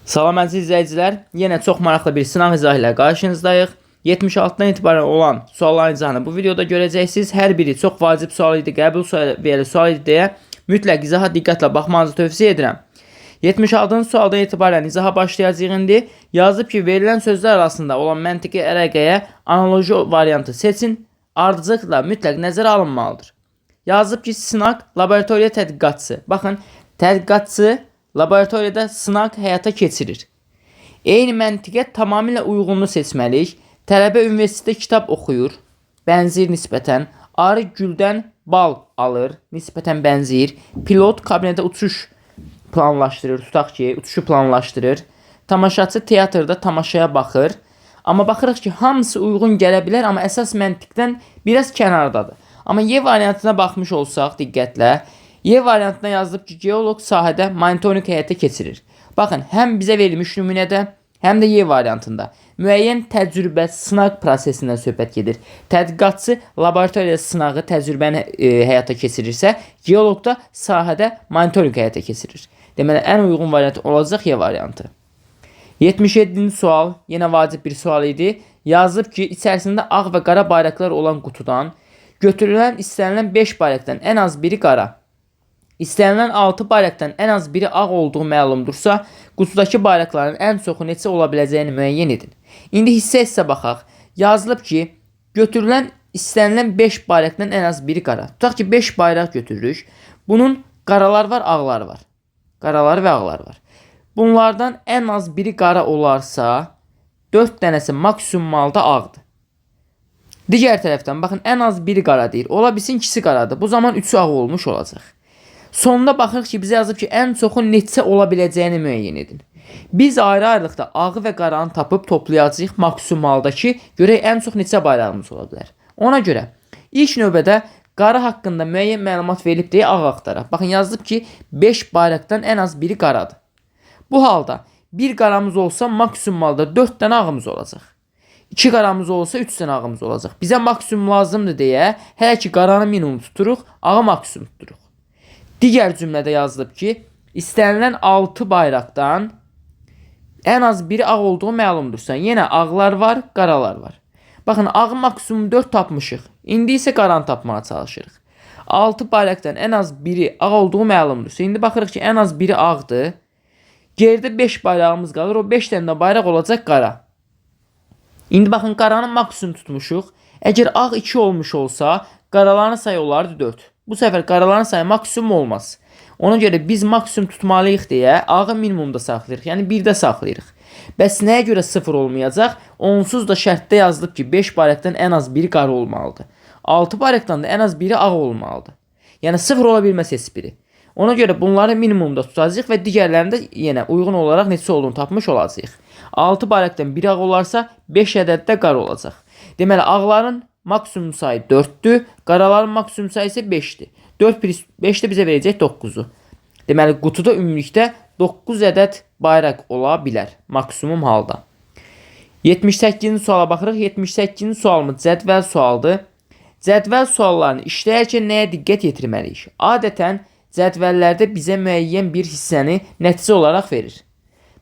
Salam əziz izləyicilər, yenə çox maraqlı bir sınaq izahı ilə qarşınızdayıq. 76-dan etibarən olan sualların izahını bu videoda görəcəksiniz. Hər biri çox vacib sual idi, qəbul səviyyəli sual idi deyə mütləq izaha diqqətlə baxmanızı tövsiyə edirəm. 76-cı sualdan etibarən izaha başlayacağıq indi. Yazıb ki, verilən sözlər arasında olan məntiqi əlaqəyə analoji variantı seçin. Ardıcılıqla mütləq nəzərə alınmalıdır. Yazıb ki, sınaq laboratoriya tədqiqatçısı. Baxın, tədqiqatçı laboratoriyada sınaq həyata keçirir. Eyni məntiqə tamamilə uyğununu seçməliyik. Tələbə universitetdə kitab oxuyur, bənzəyir nisbətən. Arı güldən bal alır, nisbətən bənzəyir. Pilot kabinetdə uçuş planlaşdırır, tutaq ki, uçuşu planlaşdırır. Tamaşaçı teatrda tamaşaya baxır. Amma baxırıq ki, hamısı uyğun gələ bilər, amma əsas məntiqdən biraz kənardadır. Amma Y variantına baxmış olsaq diqqətlə, Y variantına yazılıb ki, geoloq sahədə monitorinq həyata keçirir. Baxın, həm bizə verilmiş nümunədə, həm də Y variantında müəyyən təcrübə, sınaq prosesindən söhbət gedir. Tədqiqatçı laboratoriyada sınağı, təcrübəni həyata keçirirsə, geoloq da sahədə monitorinq həyata keçirir. Deməli, ən uyğun variant olacaq Y variantı. 77-ci sual yenə vacib bir sual idi. Yazıb ki, içərisində ağ və qara bayraqlar olan qutudan götürülən istənilən 5 bayraqdan ən az biri qara, İstənilən 6 bayraqdan ən az biri ağ olduğu məlumdursa, qutudakı bayraqların ən çoxu neçə ola biləcəyini müəyyən edin. İndi hissə-hissə baxaq. Yazılıb ki, götürülən istənilən 5 bayraqdan ən az biri qara. Tutaq ki, 5 bayraq götürürük. Bunun qaralar var, ağlar var. Qaralar və ağlar var. Bunlardan ən az biri qara olarsa, 4 dənəsi maksimum halda ağdır. Digər tərəfdən baxın, ən az biri qara deyir. Ola bilsin ikisi qaradır. Bu zaman 3-ü ağ olmuş olacaq. Sonda baxırıq ki, bizə yazıb ki, ən çoxu neçə ola biləcəyini müəyyən edin. Biz ayrı-ayrılıqda ağı və qaranı tapıb toplayacağıq maksimum halda ki, görək ən çox neçə bayrağımız ola bilər. Ona görə ilk növbədə qara haqqında müəyyən məlumat verilib deyə ağ axtaraq. Baxın, yazılıb ki, 5 bayraqdan ən az biri qaradır. Bu halda bir qaramız olsa maksimum halda 4 dənə ağımız olacaq. 2 qaramız olsa 3 dənə ağımız olacaq. Bizə maksimum lazımdır deyə hələ ki qaranı minimum tuturuq, ağı maksimum tuturuq. Digər cümlədə yazılıb ki, istənilən 6 bayraqdan ən az biri ağ olduğu məlumdursa, yenə ağlar var, qaralar var. Baxın, ağı maksimum 4 tapmışıq. İndi isə qaranı tapmağa çalışırıq. 6 bayraqdan ən az biri ağ olduğu məlumdursa, indi baxırıq ki, ən az biri ağdır. Geridə 5 bayrağımız qalır. O 5 dənə də bayraq olacaq qara. İndi baxın, qaranı maksimum tutmuşuq. Əgər ağ 2 olmuş olsa, qaraların sayı olardı 4. Bu səfər qaraların sayı maksimum olmaz. Ona görə biz maksimum tutmalıyıq deyə ağı minimumda saxlayırıq. Yəni 1-də saxlayırıq. Bəs nəyə görə 0 olmayacaq? Onsuz da şərtdə yazılıb ki, 5 bayraqdan ən az biri qara olmalıdır. 6 bayraqdan da ən az biri ağ olmalıdır. Yəni 0 ola bilməz heç biri. Ona görə bunları minimumda tutacağıq və digərlərini də yenə uyğun olaraq neçə olduğunu tapmış olacağıq. 6 bayraqdan biri ağ olarsa 5 ədəd də qara olacaq. Deməli, ağların maksimum sayı 4-dür, qaraların maksimum sayı isə 5-dir. 4 plus 5 də bizə verəcək 9-u. Deməli, qutuda ümumilikdə 9 ədəd bayraq ola bilər maksimum halda. 78-ci suala baxırıq. 78-ci sualımız cədvəl sualdır. Cədvəl suallarını işləyərkən nəyə diqqət yetirməliyik? Adətən cədvəllərdə bizə müəyyən bir hissəni nəticə olaraq verir.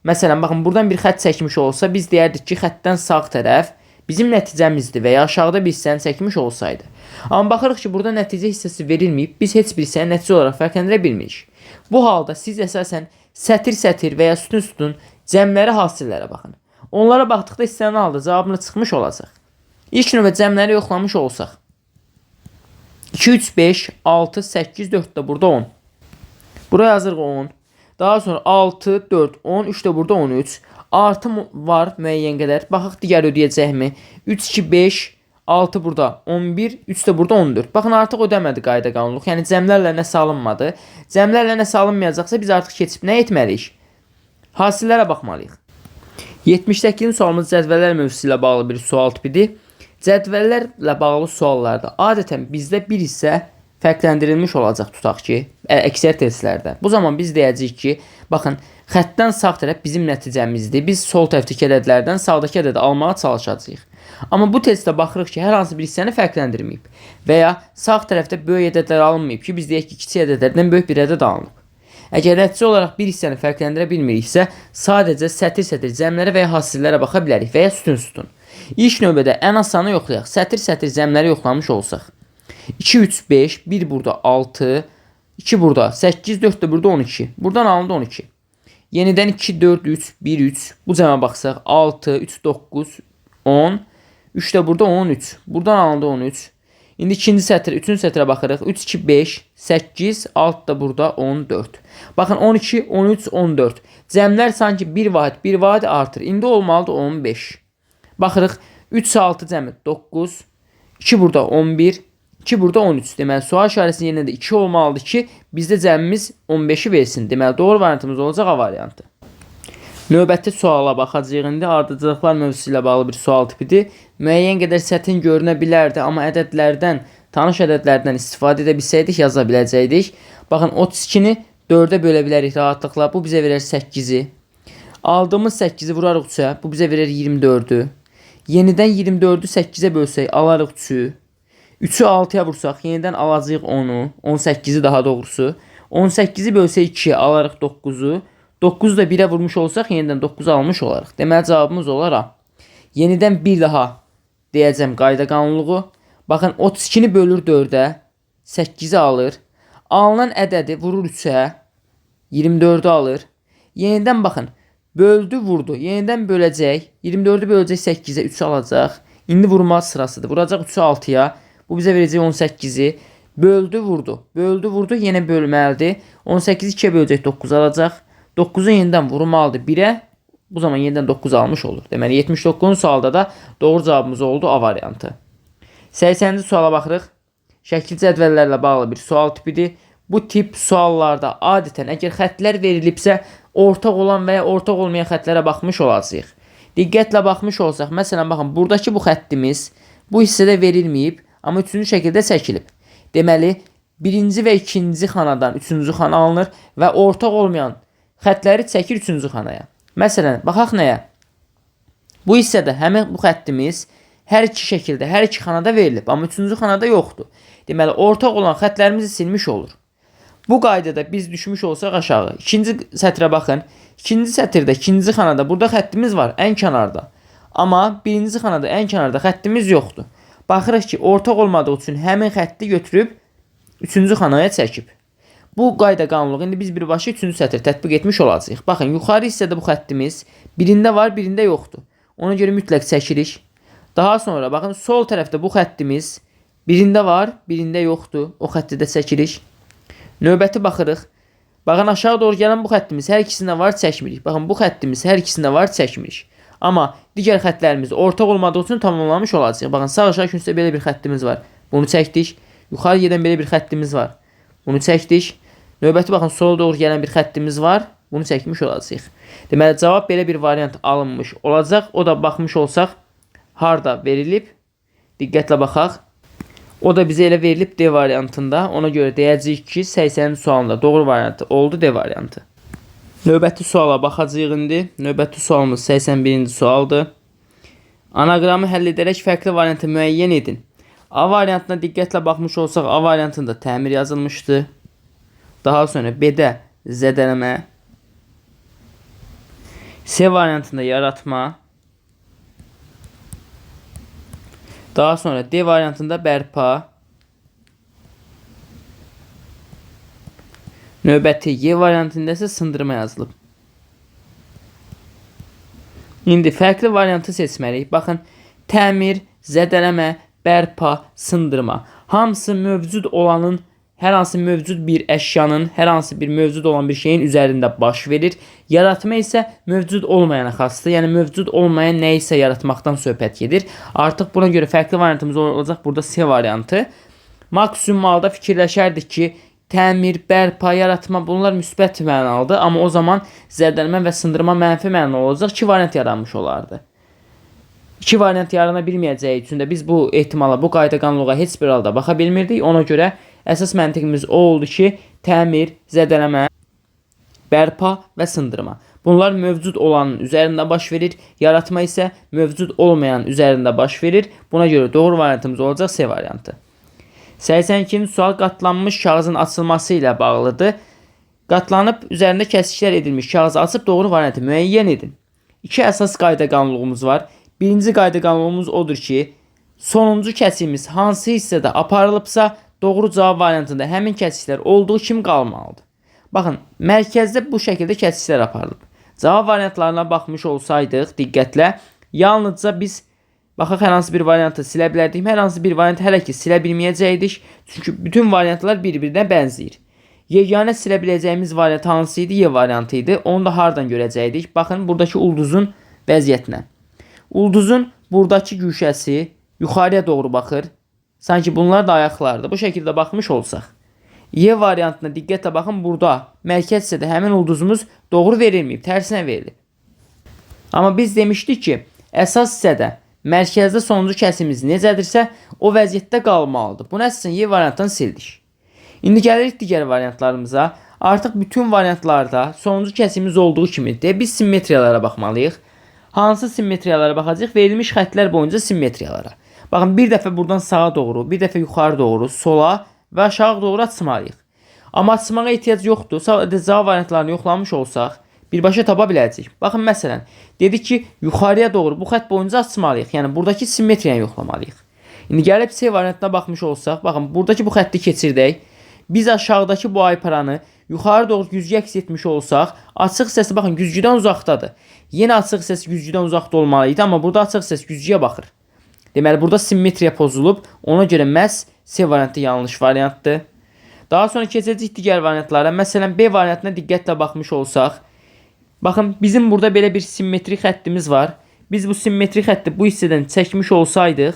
Məsələn, baxın, buradan bir xətt çəkmiş olsa, biz deyərdik ki, xəttdən sağ tərəf bizim nəticəmizdir və ya aşağıda bir hissəni çəkmiş olsaydı. Amma baxırıq ki, burada nəticə hissəsi verilməyib, biz heç bir hissəni nəticə olaraq fərqləndirə bilmirik. Bu halda siz əsasən sətir-sətir və ya sütun-sütun cəmləri hasillərə baxın. Onlara baxdıqda istənilən halda cavabını çıxmış olacaq. İlk növbə cəmləri yoxlamış olsaq. 2, 3, 5, 6, 8, 4 də burada 10. Buraya yazırıq 10. Daha sonra 6, 4, 10, 3 də burada 13. Artı var müəyyən qədər. Baxaq digər ödəyəcəkmi? 3, 2, 5, 6 burada 11, 3 də burada 14. Baxın, artıq ödəmədi qayda qanunluq. Yəni cəmlərlə nəsə alınmadı. Cəmlərlə nəsə alınmayacaqsa biz artıq keçib nə etməliyik? Hasillərə baxmalıyıq. 78-ci sualımız cədvəllər mövzusu ilə bağlı bir sual tipidir. Cədvəllərlə bağlı suallarda adətən bizdə bir hissə fərqləndirilmiş olacaq, tutaq ki, əksər testlərdə. Bu zaman biz deyəcəyik ki, baxın, xəttdən sağ tərəf bizim nəticəmizdir. Biz sol tərəfdəki ədədlərdən sağdakı ədədi almağa çalışacağıq. Amma bu testdə baxırıq ki, hər hansı bir hissəni fərqləndirməyib və ya sağ tərəfdə böyük ədədlər alınmayıb ki, biz deyək ki, kiçik ədədlərdən böyük bir ədəd alınıb. Əgər nəticə olaraq bir hissəni fərqləndirə bilmiriksə, sadəcə sətir-sətir cəmlərə və ya hasillərə baxa bilərik və ya sütun-sütun. İlk növbədə ən asanı yoxlayaq. Sətir-sətir cəmləri yoxlamış olsaq. 2, 3, 5, 1 burada 6, 2 burada 8, 4 də burada 12. Buradan alındı 12. Yenidən 2, 4, 3, 1, 3. Bu cəmə baxsaq 6, 3, 9, 10. 3 də burada 13. Buradan alındı 13. İndi ikinci sətr, üçüncü sətrə baxırıq. 3, 2, 5, 8, 6 da burada 14. Baxın 12, 13, 14. Cəmlər sanki bir vahid, bir vahid artır. İndi olmalıdır 15. Baxırıq 3, 6 cəmi 9, 2 burada 11, 2 burada 13. Deməli sual işarəsinin yerində də 2 olmalıdır ki, bizdə cəmimiz 15-i versin. Deməli doğru variantımız olacaq A variantı. Növbəti suala baxacağıq indi. Ardıcıllıqlar mövzusu ilə bağlı bir sual tipidir. Müəyyən qədər çətin görünə bilərdi, amma ədədlərdən, tanış ədədlərdən istifadə edə bilsəydik yaza biləcəkdik. Baxın 32-ni 4-ə bölə bilərik rahatlıqla. Bu bizə verər 8-i. Aldığımız 8-i vurarıq 3-ə. Bu bizə verər 24-ü. Yenidən 24-ü 8-ə bölsək alarıq 3-ü. 3-ü 6-ya vursaq yenidən alacağıq 10-u. 18-i daha doğrusu. 18-i bölsək 2-yə alarıq 9-u. 9-u da 1-ə vurmuş olsaq yenidən 9 almış olarıq. Deməli cavabımız olar A. Yenidən bir daha deyəcəm qayda qanunluğu. Baxın 32-ni bölür 4-ə, 8-i alır. Alınan ədədi vurur 3-ə, 24-ü alır. Yenidən baxın, böldü, vurdu. Yenidən böləcək. 24-ü böləcək 8-ə, 3 alacaq. İndi vurma sırasıdır. Vuracaq 3-ü 6-ya. Bu bizə verəcək 18-i. Böldü, vurdu. Böldü, vurdu. Yenə bölməlidir. 18-i 2-yə böləcək 9 alacaq. 9-u yenidən vurmalıdır 1-ə. Bu zaman yenidən 9 almış olur. Deməli 79-cu sualda da doğru cavabımız oldu A variantı. 80-ci suala baxırıq. Şəkil cədvəllərlə bağlı bir sual tipidir. Bu tip suallarda adətən əgər xəttlər verilibsə, ortaq olan və ya ortaq olmayan xəttlərə baxmış olacağıq. Diqqətlə baxmış olsaq, məsələn baxın, buradakı bu xəttimiz bu hissədə verilməyib, amma üçüncü şəkildə çəkilib. Deməli, birinci və ikinci xanadan üçüncü xana alınır və ortaq olmayan xəttləri çəkir üçüncü xanaya. Məsələn, baxaq nəyə? Bu hissədə həmin bu xəttimiz hər iki şəkildə, hər iki xanada verilib, amma üçüncü xanada yoxdur. Deməli, ortaq olan xəttlərimizi silmiş olur. Bu qaydada biz düşmüş olsaq aşağı. İkinci sətrə baxın. İkinci sətirdə, ikinci xanada burada xəttimiz var ən kənarda. Amma birinci xanada ən kənarda xəttimiz yoxdur. Baxırıq ki, ortaq olmadığı üçün həmin xətti götürüb üçüncü xanaya çəkib. Bu qayda qanunluğu indi biz birbaşa üçüncü sətr tətbiq etmiş olacağıq. Baxın, yuxarı hissədə bu xəttimiz birində var, birində yoxdur. Ona görə mütləq çəkirik. Daha sonra baxın, sol tərəfdə bu xəttimiz birində var, birində yoxdur. O xətti də çəkirik. Növbəti baxırıq. Baxın, aşağı doğru gələn bu xəttimiz hər ikisində var, çəkmirik. Baxın, bu xəttimiz hər ikisində var, çəkmirik. Amma digər xəttlərimiz ortaq olmadığı üçün tamamlamış olacaq. Baxın, sağ aşağı küncdə belə bir xəttimiz var. Bunu çəkdik. Yuxarı gedən belə bir xəttimiz var. Bunu çəkdik. Növbəti baxın, sola doğru gələn bir xəttimiz var. Bunu çəkmiş olacağıq. Deməli, cavab belə bir variant alınmış olacaq. O da baxmış olsaq harda verilib? Diqqətlə baxaq. O da bizə elə verilib D variantında. Ona görə deyəcəyik ki, 80-ci sualında doğru variantı oldu D variantı. Növbəti suala baxacağıq indi. Növbəti sualımız 81-ci sualdır. Anaqramı həll edərək fərqli variantı müəyyən edin. A variantına diqqətlə baxmış olsaq, A variantında təmir yazılmışdı. Daha sonra B-də zədələmə, C variantında yaratma, daha sonra D variantında bərpa, növbəti Y variantında isə sındırma yazılıb. İndi fərqli variantı seçməliyik. Baxın, təmir, zədələmə, bərpa, sındırma. Hamısı mövcud olanın, hər hansı mövcud bir əşyanın, hər hansı bir mövcud olan bir şeyin üzərində baş verir. Yaratma isə mövcud olmayana xasdır. Yəni mövcud olmayan nə isə yaratmaqdan söhbət gedir. Artıq buna görə fərqli variantımız olacaq burada C variantı. Maksimum halda fikirləşərdik ki, təmir, bərpa, yaratma bunlar müsbət mənalıdır, amma o zaman zədələmə və sındırma mənfi mənalı olacaq. İki variant yaranmış olardı. İki variant yarana bilməyəcəyi üçün də biz bu ehtimala, bu qayda qanunluğa heç bir halda baxa bilmirdik. Ona görə əsas məntiqimiz o oldu ki, təmir, zədələmə, bərpa və sındırma. Bunlar mövcud olanın üzərində baş verir. Yaratma isə mövcud olmayan üzərində baş verir. Buna görə doğru variantımız olacaq C variantı. 82-ci sual qatlanmış kağızın açılması ilə bağlıdır. Qatlanıb üzərində kəsiklər edilmiş kağızı açıb doğru variantı müəyyən edin. İki əsas qayda qanunluğumuz var. Birinci qayda qanunluğumuz odur ki, sonuncu kəsiyimiz hansı hissədə aparılıbsa, doğru cavab variantında həmin kəsiklər olduğu kimi qalmalıdır. Baxın, mərkəzdə bu şəkildə kəsiklər aparılıb. Cavab variantlarına baxmış olsaydıq diqqətlə, yalnızca biz baxaq hər hansı bir variantı silə bilərdik. Hər hansı bir variant hələ ki silə bilməyəcəkdik. Çünki bütün variantlar bir-birinə bənzəyir. Yeganə silə biləcəyimiz variant hansı idi? Y variantı idi. Onu da hardan görəcəkdik? Baxın, buradakı ulduzun vəziyyətinə. Ulduzun buradakı güşəsi yuxarıya doğru baxır. Sanki bunlar da ayaqlardır. Bu şəkildə baxmış olsaq. Y variantına diqqətlə baxın. Burada mərkəz hissədə həmin ulduzumuz doğru verilməyib, tərsinə verilib. Amma biz demişdik ki, əsas hissədə mərkəzdə sonuncu kəsimiz necədirsə, o vəziyyətdə qalmalıdır. Buna əsasən Y variantını sildik. İndi gəlirik digər variantlarımıza. Artıq bütün variantlarda sonuncu kəsimiz olduğu kimi deyə biz simmetriyalara baxmalıyıq. Hansı simmetriyalara baxacağıq? Verilmiş xəttlər boyunca simmetriyalara. Baxın, bir dəfə buradan sağa doğru, bir dəfə yuxarı doğru, sola və aşağı doğru açmalıyıq. Amma açmağa ehtiyac yoxdur. Sadəcə cavab variantlarını yoxlamış olsaq, birbaşa tapa biləcəyik. Baxın, məsələn, dedik ki, yuxarıya doğru bu xətt boyunca açmalıyıq. Yəni, buradakı simmetriyanı yoxlamalıyıq. İndi gəlib C variantına baxmış olsaq, baxın, buradakı bu xətti keçirdək. Biz aşağıdakı bu ayparanı yuxarı doğru güzgüyə əks etmiş olsaq, açıq hissəsi baxın güzgüdən uzaqdadır. Yenə açıq hissəsi güzgüdən uzaqda olmalı idi, amma burada açıq hissəsi güzgüyə baxır. Deməli, burada simmetriya pozulub. Ona görə məhz C variantı yanlış variantdır. Daha sonra keçəcəyik digər variantlara. Məsələn, B variantına diqqətlə baxmış olsaq, baxın, bizim burada belə bir simmetrik xəttimiz var. Biz bu simmetrik xətti bu hissədən çəkmiş olsaydıq,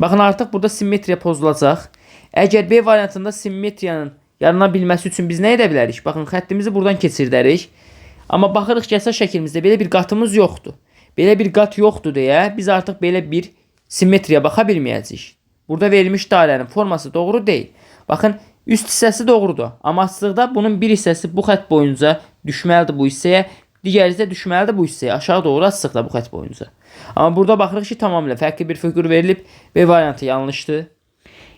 baxın, artıq burada simmetriya pozulacaq. Əgər B variantında simmetriyanın yarana bilməsi üçün biz nə edə bilərik? Baxın, xəttimizi buradan keçirdərik. Amma baxırıq ki, əsas şəklimizdə belə bir qatımız yoxdur. Belə bir qat yoxdur deyə biz artıq belə bir simmetriya baxa bilməyəcəyik. Burada verilmiş dairənin forması doğru deyil. Baxın, üst hissəsi doğrudur. Amma açıqda bunun bir hissəsi bu xətt boyunca düşməlidir bu hissəyə, digər hissə düşməlidir bu hissəyə. Aşağı doğru açıqda bu xətt boyunca. Amma burada baxırıq ki, tamamilə fərqli bir fiqur verilib. B variantı yanlışdır.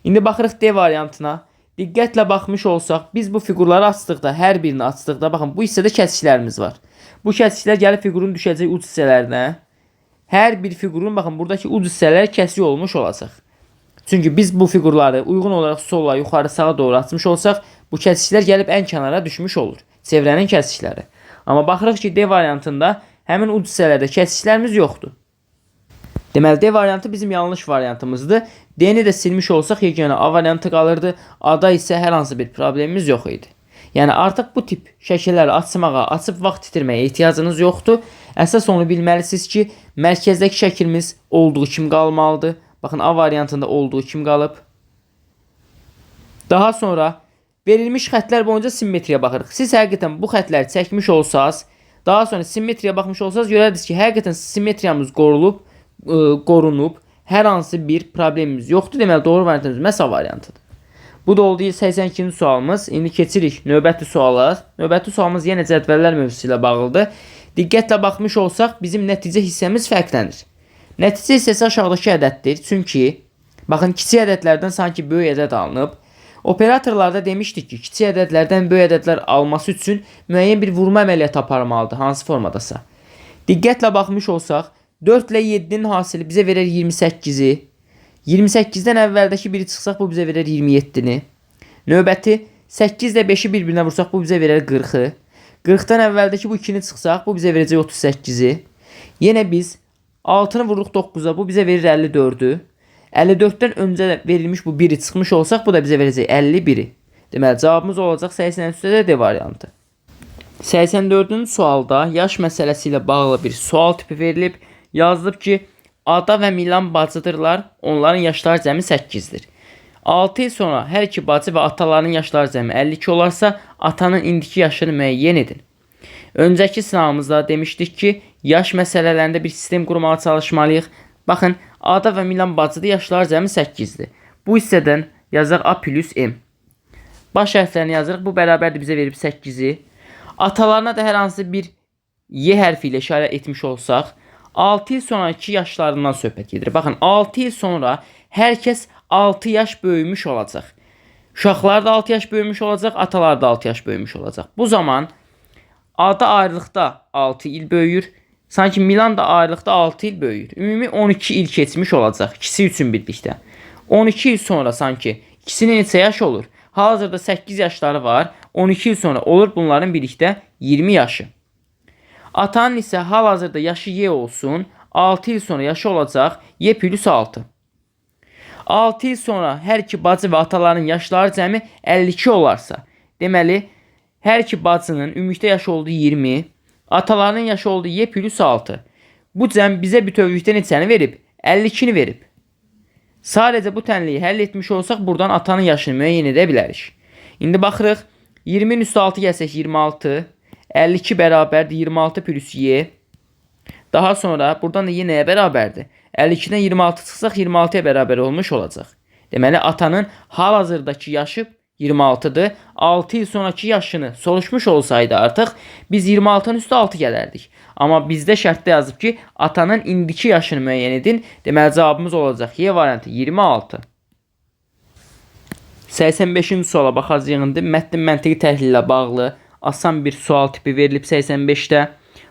İndi baxırıq D variantına. Diqqətlə baxmış olsaq, biz bu fiqurları açdıqda, hər birini açdıqda, baxın, bu hissədə kəsiklərimiz var. Bu kəsiklər gəlib fiqurun düşəcək uc hissələrinə. Hər bir fiqurun, baxın, buradakı uc hissələri kəsik olmuş olacaq. Çünki biz bu fiqurları uyğun olaraq sola, yuxarı, sağa doğru açmış olsaq, bu kəsiklər gəlib ən kənara düşmüş olur. Çevrənin kəsikləri. Amma baxırıq ki, D variantında həmin uc hissələrdə kəsiklərimiz yoxdur. Deməli, D variantı bizim yanlış variantımızdır. D-ni də silmiş olsaq, yeganə A variantı qalırdı. A-da isə hər hansı bir problemimiz yox idi. Yəni, artıq bu tip şəkilləri açmağa, açıb vaxt itirməyə ehtiyacınız yoxdur. Əsas onu bilməlisiniz ki, mərkəzdəki şəklimiz olduğu kimi qalmalıdır. Baxın, A variantında olduğu kimi qalıb. Daha sonra verilmiş xəttlər boyunca simmetriya baxırıq. Siz həqiqətən bu xəttləri çəkmiş olsaz, daha sonra simmetriya baxmış olsaz, görərdiniz ki, həqiqətən simmetriyamız qorunub, hər hansı bir problemimiz yoxdur. Deməli, doğru variantımız məhz A variantıdır. Bu da oldu 82-ci sualımız. İndi keçirik növbəti suala. Növbəti sualımız yenə cədvəllər mövzusu ilə bağlıdır. Diqqətlə baxmış olsaq, bizim nəticə hissəmiz fərqlənir. Nəticə hissəsi aşağıdakı ədəddir. Çünki, baxın, kiçik ədədlərdən sanki böyük ədəd alınıb. Operatorlarda demişdik ki, kiçik ədədlərdən böyük ədədlər alması üçün müəyyən bir vurma əməliyyatı aparmalıdır, hansı formadasa. Diqqətlə baxmış olsaq, 4 ilə 7-nin hasili bizə verər 28-i. 28-dən əvvəldəki biri çıxsaq, bu bizə verər 27-ni. Növbəti 8 ilə 5-i bir-birinə vursaq, bu bizə verər 40-ı. 40-dan əvvəldəki bu 2-ni çıxsaq, bu bizə verəcək 38-i. Yenə biz 6-nı vururuq 9-a, bu bizə verir 54-ü. 54-dən öncə verilmiş bu 1-i çıxmış olsaq, bu da bizə verəcək 51-i. Deməli, cavabımız olacaq 83-də də D variantı. 84-cü sualda yaş məsələsi ilə bağlı bir sual tipi verilib. Yazılıb ki, Ada və Milan bacıdırlar. Onların yaşları cəmi 8-dir. 6 il sonra hər iki bacı və atalarının yaşları cəmi 52 olarsa, atanın indiki yaşını müəyyən edin. Öncəki sınavımızda demişdik ki, yaş məsələlərində bir sistem qurmağa çalışmalıyıq. Baxın, Ada və Milan bacıdır, yaşları cəmi 8-dir. Bu hissədən yazaq A plus M. Baş hərflərini yazırıq. Bu bərabərdir bizə verib 8-i. Atalarına da hər hansı bir Y hərfi ilə işarə etmiş olsaq, 6 il sonraki yaşlarından söhbət gedir. Baxın, 6 il sonra hər kəs 6 yaş böyümüş olacaq. Uşaqlar da 6 yaş böyümüş olacaq, atalar da 6 yaş böyümüş olacaq. Bu zaman Ada ayrılıqda 6 il böyüyür. Sanki Milan da ayrılıqda 6 il böyüyür. Ümumi 12 il keçmiş olacaq ikisi üçün birlikdə. 12 il sonra sanki ikisinin neçə yaş olur? Hal-hazırda 8 yaşları var. 12 il sonra olur bunların birlikdə 20 yaşı. Atanın isə hal-hazırda yaşı Y olsun. 6 il sonra yaşı olacaq Y plus 6. 6 il sonra hər iki bacı və ataların yaşları cəmi 52 olarsa, deməli, hər iki bacının ümumilikdə yaşı oldu 20, atalarının yaşı oldu Y plus 6. Bu cəm bizə bütövlükdə neçəni verib? 52-ni verib. Sadəcə bu tənliyi həll etmiş olsaq, buradan atanın yaşını müəyyən edə bilərik. İndi baxırıq, 20-nin üstü 6 gəlsək 26, 52 bərabərdir 26 plus Y. Daha sonra buradan da Y nəyə bərabərdir? 52-dən 26 çıxsaq 26-ya bərabər olmuş olacaq. Deməli, atanın hal-hazırdakı yaşı 26-dır. 6 il sonraki yaşını soruşmuş olsaydı artıq biz 26-nın üstü 6 gələrdik. Amma bizdə şərtdə yazıb ki, atanın indiki yaşını müəyyən edin. Deməli, cavabımız olacaq Y variantı 26. 85-ci suala baxacağıq indi. Mətnin məntiqi təhlili ilə bağlı asan bir sual tipi verilib 85-də.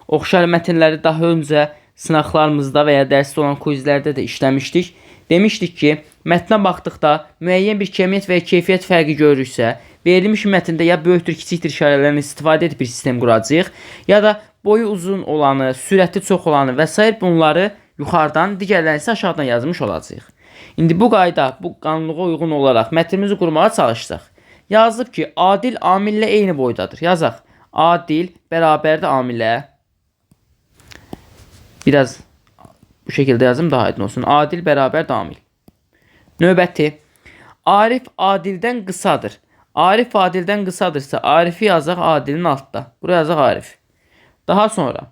Oxşar mətnləri daha öncə sınaqlarımızda və ya dərsdə olan quizlərdə də işləmişdik. Demişdik ki, mətnə baxdıqda müəyyən bir kəmiyyət və ya keyfiyyət fərqi görürüksə, verilmiş mətndə ya böyükdür, kiçikdir işarələrindən istifadə edib bir sistem quracağıq, ya da boyu uzun olanı, sürəti çox olanı və s. bunları yuxarıdan, digərlərini isə aşağıdan yazmış olacağıq. İndi bu qayda, bu qanunluğa uyğun olaraq mətnimizi qurmağa çalışsaq. Yazıb ki, Adil Amillə eyni boydadır. Yazaq. Adil bərabərdir Amilə. Biraz bu şəkildə yazım daha aydın olsun. Adil bərabərdir Amil. Növbəti. Arif Adildən qısadır. Arif Adildən qısadırsa Arifi yazaq Adilin altda. Buraya yazaq Arif. Daha sonra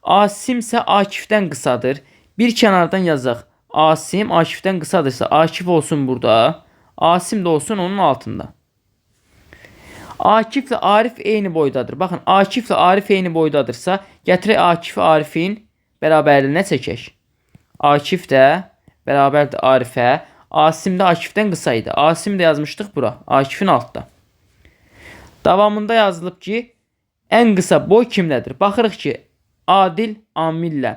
Asim isə Akifdən qısadır. Bir kənardan yazaq. Asim Akifdən qısadırsa Akif olsun burada. Asim də olsun onun altında. Akiflə Arif eyni boydadır. Baxın, Akiflə Arif eyni boydadırsa, gətirək Akifi Arifin bərabərliyinə çəkək. Akif də bərabərdir Arifə. Asim də Akifdən qısa idi. Asim də yazmışdıq bura. Akifin altda. Davamında yazılıb ki, ən qısa boy kimdədir? Baxırıq ki, Adil Amillə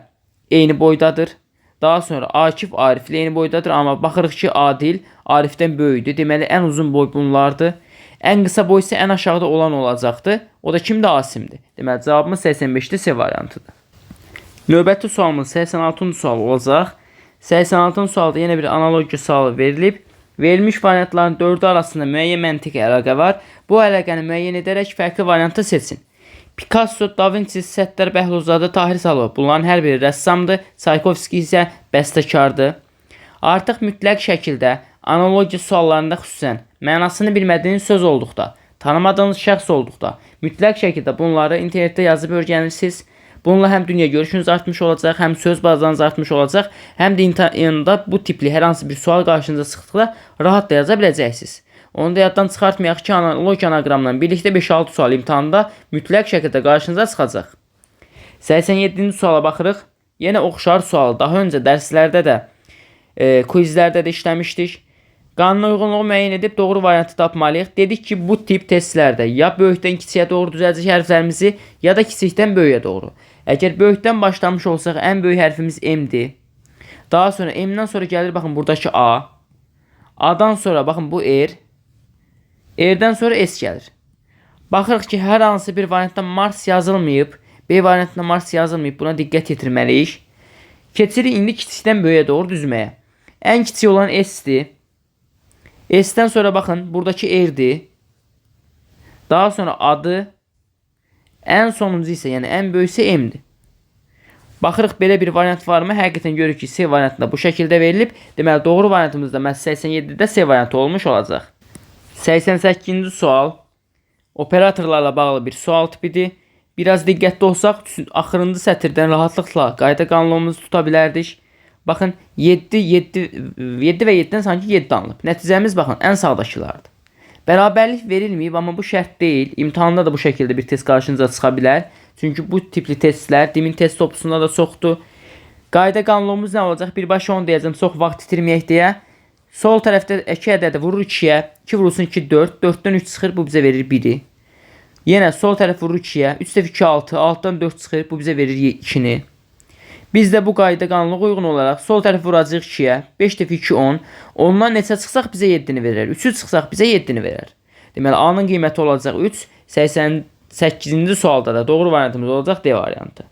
eyni boydadır. Daha sonra Akif Ariflə eyni boydadır. Amma baxırıq ki, Adil Arifdən böyükdür. Deməli, ən uzun boy bunlardır. Ən qısa boy isə ən aşağıda olan olacaqdır. O da kimdir? Asimdir. Deməli, cavabımız 85-də C variantıdır. Növbəti sualımız 86-cı sual olacaq. 86-cı sualda yenə bir analogiya sualı verilib. Verilmiş variantların 4-ü arasında müəyyən məntiqi əlaqə var. Bu əlaqəni müəyyən edərək fərqli variantı seçin. Picasso, Da Vinci, Səttar Bəhlulzadə, Tahir Salov. Bunların hər biri rəssamdır. Çaykovski isə bəstəkardır. Artıq mütləq şəkildə analogiya suallarında xüsusən mənasını bilmədiyiniz söz olduqda, tanımadığınız şəxs olduqda mütləq şəkildə bunları internetdə yazıb öyrənirsiniz. Bununla həm dünya görüşünüz artmış olacaq, həm söz bazanız artmış olacaq, həm də imtahanda bu tipli hər hansı bir sual qarşınıza çıxdıqda rahat da yaza biləcəksiniz. Onu da yaddan çıxartmayaq ki, analogiya anaqramla birlikdə 5-6 sual imtahanda mütləq şəkildə qarşınıza çıxacaq. 87-ci suala baxırıq. Yenə oxşar sual daha öncə dərslərdə də, quizlərdə də işləmişdik. Qanuna uyğunluğu müəyyən edib doğru variantı tapmalıyıq. Dedik ki, bu tip testlərdə ya böyükdən kiçiyə doğru düzələcək hərflərimizi, ya da kiçikdən böyüyə doğru. Əgər böyükdən başlamış olsaq, ən böyük hərfimiz M-dir. Daha sonra M-dən sonra gəlir, baxın, buradakı A. A-dan sonra, baxın, bu R. R-dən sonra S gəlir. Baxırıq ki, hər hansı bir variantda Mars yazılmayıb. B variantında Mars yazılmayıb. Buna diqqət yetirməliyik. Keçirik indi kiçikdən böyüyə doğru düzməyə. Ən kiçik olan S-dir. S-dən sonra baxın, buradakı R-dir. Daha sonra adı, ən sonuncu isə, yəni ən böyük isə M-dir. Baxırıq, belə bir variant varmı? Həqiqətən görürük ki, C variantında bu şəkildə verilib. Deməli, doğru variantımız da məhz 87-də C variantı olmuş olacaq. 88-ci sual operatorlarla bağlı bir sual tipidir. Biraz diqqətli olsaq, axırıncı sətirdən rahatlıqla qayda qanunumuzu tuta bilərdik. Baxın, 7, 7, 7 və 7-dən sanki 7 alınıb. Nəticəmiz, baxın, ən sağdakılardır. Bərabərlik verilməyib, amma bu şərt deyil. İmtahanda da bu şəkildə bir test qarşınıza çıxa bilər. Çünki bu tipli testlər DİMİN test topusunda da çoxdur. Qayda qanunumuz nə olacaq? Birbaşa onu deyəcəm, çox vaxt itirməyək deyə. Sol tərəfdə 2 ədədi vurur 2-yə. 2 vurulsun 2, 4. 4-dən 3 çıxır, bu bizə verir 1-i. Yenə sol tərəf vurur 2-yə. 3 dəfə 2, 6. 6-dan 4 çıxır, bu bizə verir 2-ni. Biz də bu qayda qanunluğa uyğun olaraq sol tərəf vuracağıq 2-yə. 5 dəfə 2, 10. Ondan neçə çıxsaq bizə 7-ni verər. 3-ü çıxsaq bizə 7-ni verər. Deməli, A-nın qiyməti olacaq 3. 88-ci sualda da doğru variantımız olacaq D variantı.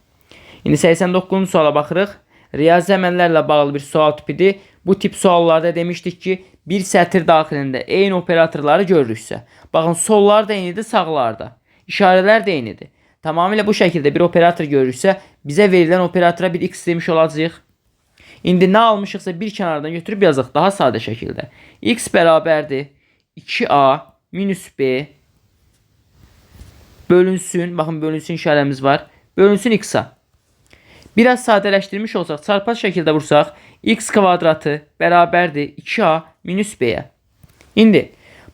İndi 89-cu suala baxırıq. Riyazi əməllərlə bağlı bir sual tipidir. Bu tip suallarda demişdik ki, bir sətir daxilində eyni operatorları görürüksə, baxın sollar da eynidir, sağlar da. İşarələr də eynidir. Tamamilə bu şəkildə bir operator görürüksə, bizə verilən operatora bir x demiş olacağıq. İndi nə almışıqsa bir kənardan götürüb yazaq daha sadə şəkildə. X bərabərdir 2a minus b bölünsün, baxın bölünsün işarəmiz var, bölünsün x-a. Biraz sadələşdirmiş olsaq, çarpaz şəkildə vursaq, x kvadratı bərabərdir 2a minus b-yə. İndi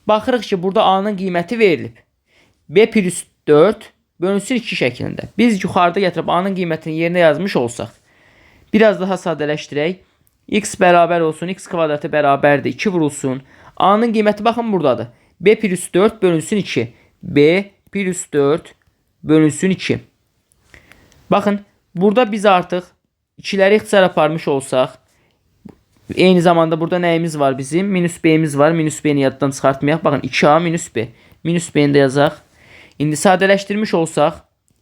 baxırıq ki, burada a-nın qiyməti verilib. B plus 4 bölünsün 2 şəklində. Biz yuxarıda gətirib a-nın qiymətini yerinə yazmış olsaq, biraz daha sadələşdirək. X bərabər olsun, x kvadratı bərabərdir 2 vurulsun. A-nın qiyməti baxın buradadır. B plus 4 bölünsün 2. B plus 4 bölünsün 2. Baxın, burada biz artıq 2-ləri ixtisar aparmış olsaq, eyni zamanda burada nəyimiz var bizim? Minus b-miz var. Minus b-ni yaddan çıxartmayaq. Baxın, 2a minus b. Minus b-ni də yazaq. İndi sadələşdirmiş olsaq,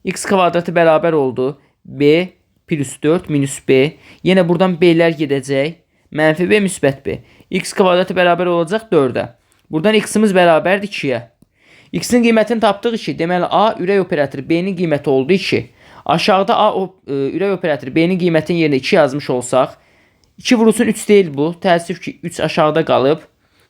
x kvadratı bərabər oldu. B plus 4 minus b. Yenə buradan b-lər gedəcək. Mənfi b, müsbət b. X kvadratı bərabər olacaq 4-ə. Buradan x-imiz bərabərdir 2-yə. X-in qiymətini tapdıq 2. Deməli, A ürək operatoru B-nin qiyməti oldu 2. Aşağıda A ürək operatoru B-nin qiymətinin yerinə 2 yazmış olsaq, 2 vurulsun 3 deyil bu. Təəssüf ki, 3 aşağıda qalıb.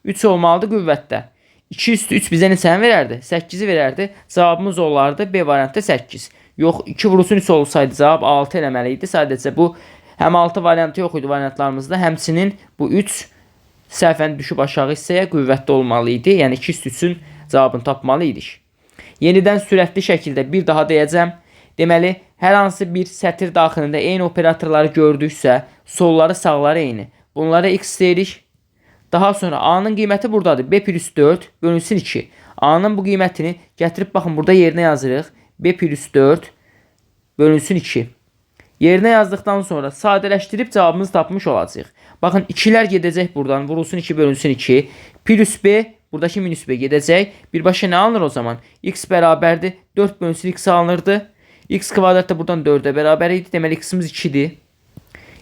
3 olmalıdır qüvvətdə. 2 üstü 3 bizə neçəni verərdi? 8-i verərdi. Cavabımız olardı B variantı 8. Yox, 2 vurulsun 3 olsaydı cavab 6 eləməli idi. Sadəcə bu həm 6 variantı yox idi variantlarımızda. Həmçinin bu 3 səhvən düşüb aşağı hissəyə qüvvətli olmalı idi. Yəni 2 üstü 3-ün cavabını tapmalı idik. Yenidən sürətli şəkildə bir daha deyəcəm. Deməli, hər hansı bir sətir daxilində eyni operatorları gördüksə, solları, sağları eyni. Bunlara x deyirik. Daha sonra A-nın qiyməti buradadır. B plus 4 bölünsün 2. A-nın bu qiymətini gətirib baxın burada yerinə yazırıq. B plus 4 bölünsün 2. Yerinə yazdıqdan sonra sadələşdirib cavabımızı tapmış olacağıq. Baxın 2-lər gedəcək buradan. Vurulsun 2 bölünsün 2. Plus B, buradakı minus B gedəcək. Birbaşa nə alınır o zaman? X bərabərdir. 4 bölünsün x alınırdı. X kvadrat da buradan 4-ə bərabər idi. Deməli x-imiz 2-dir.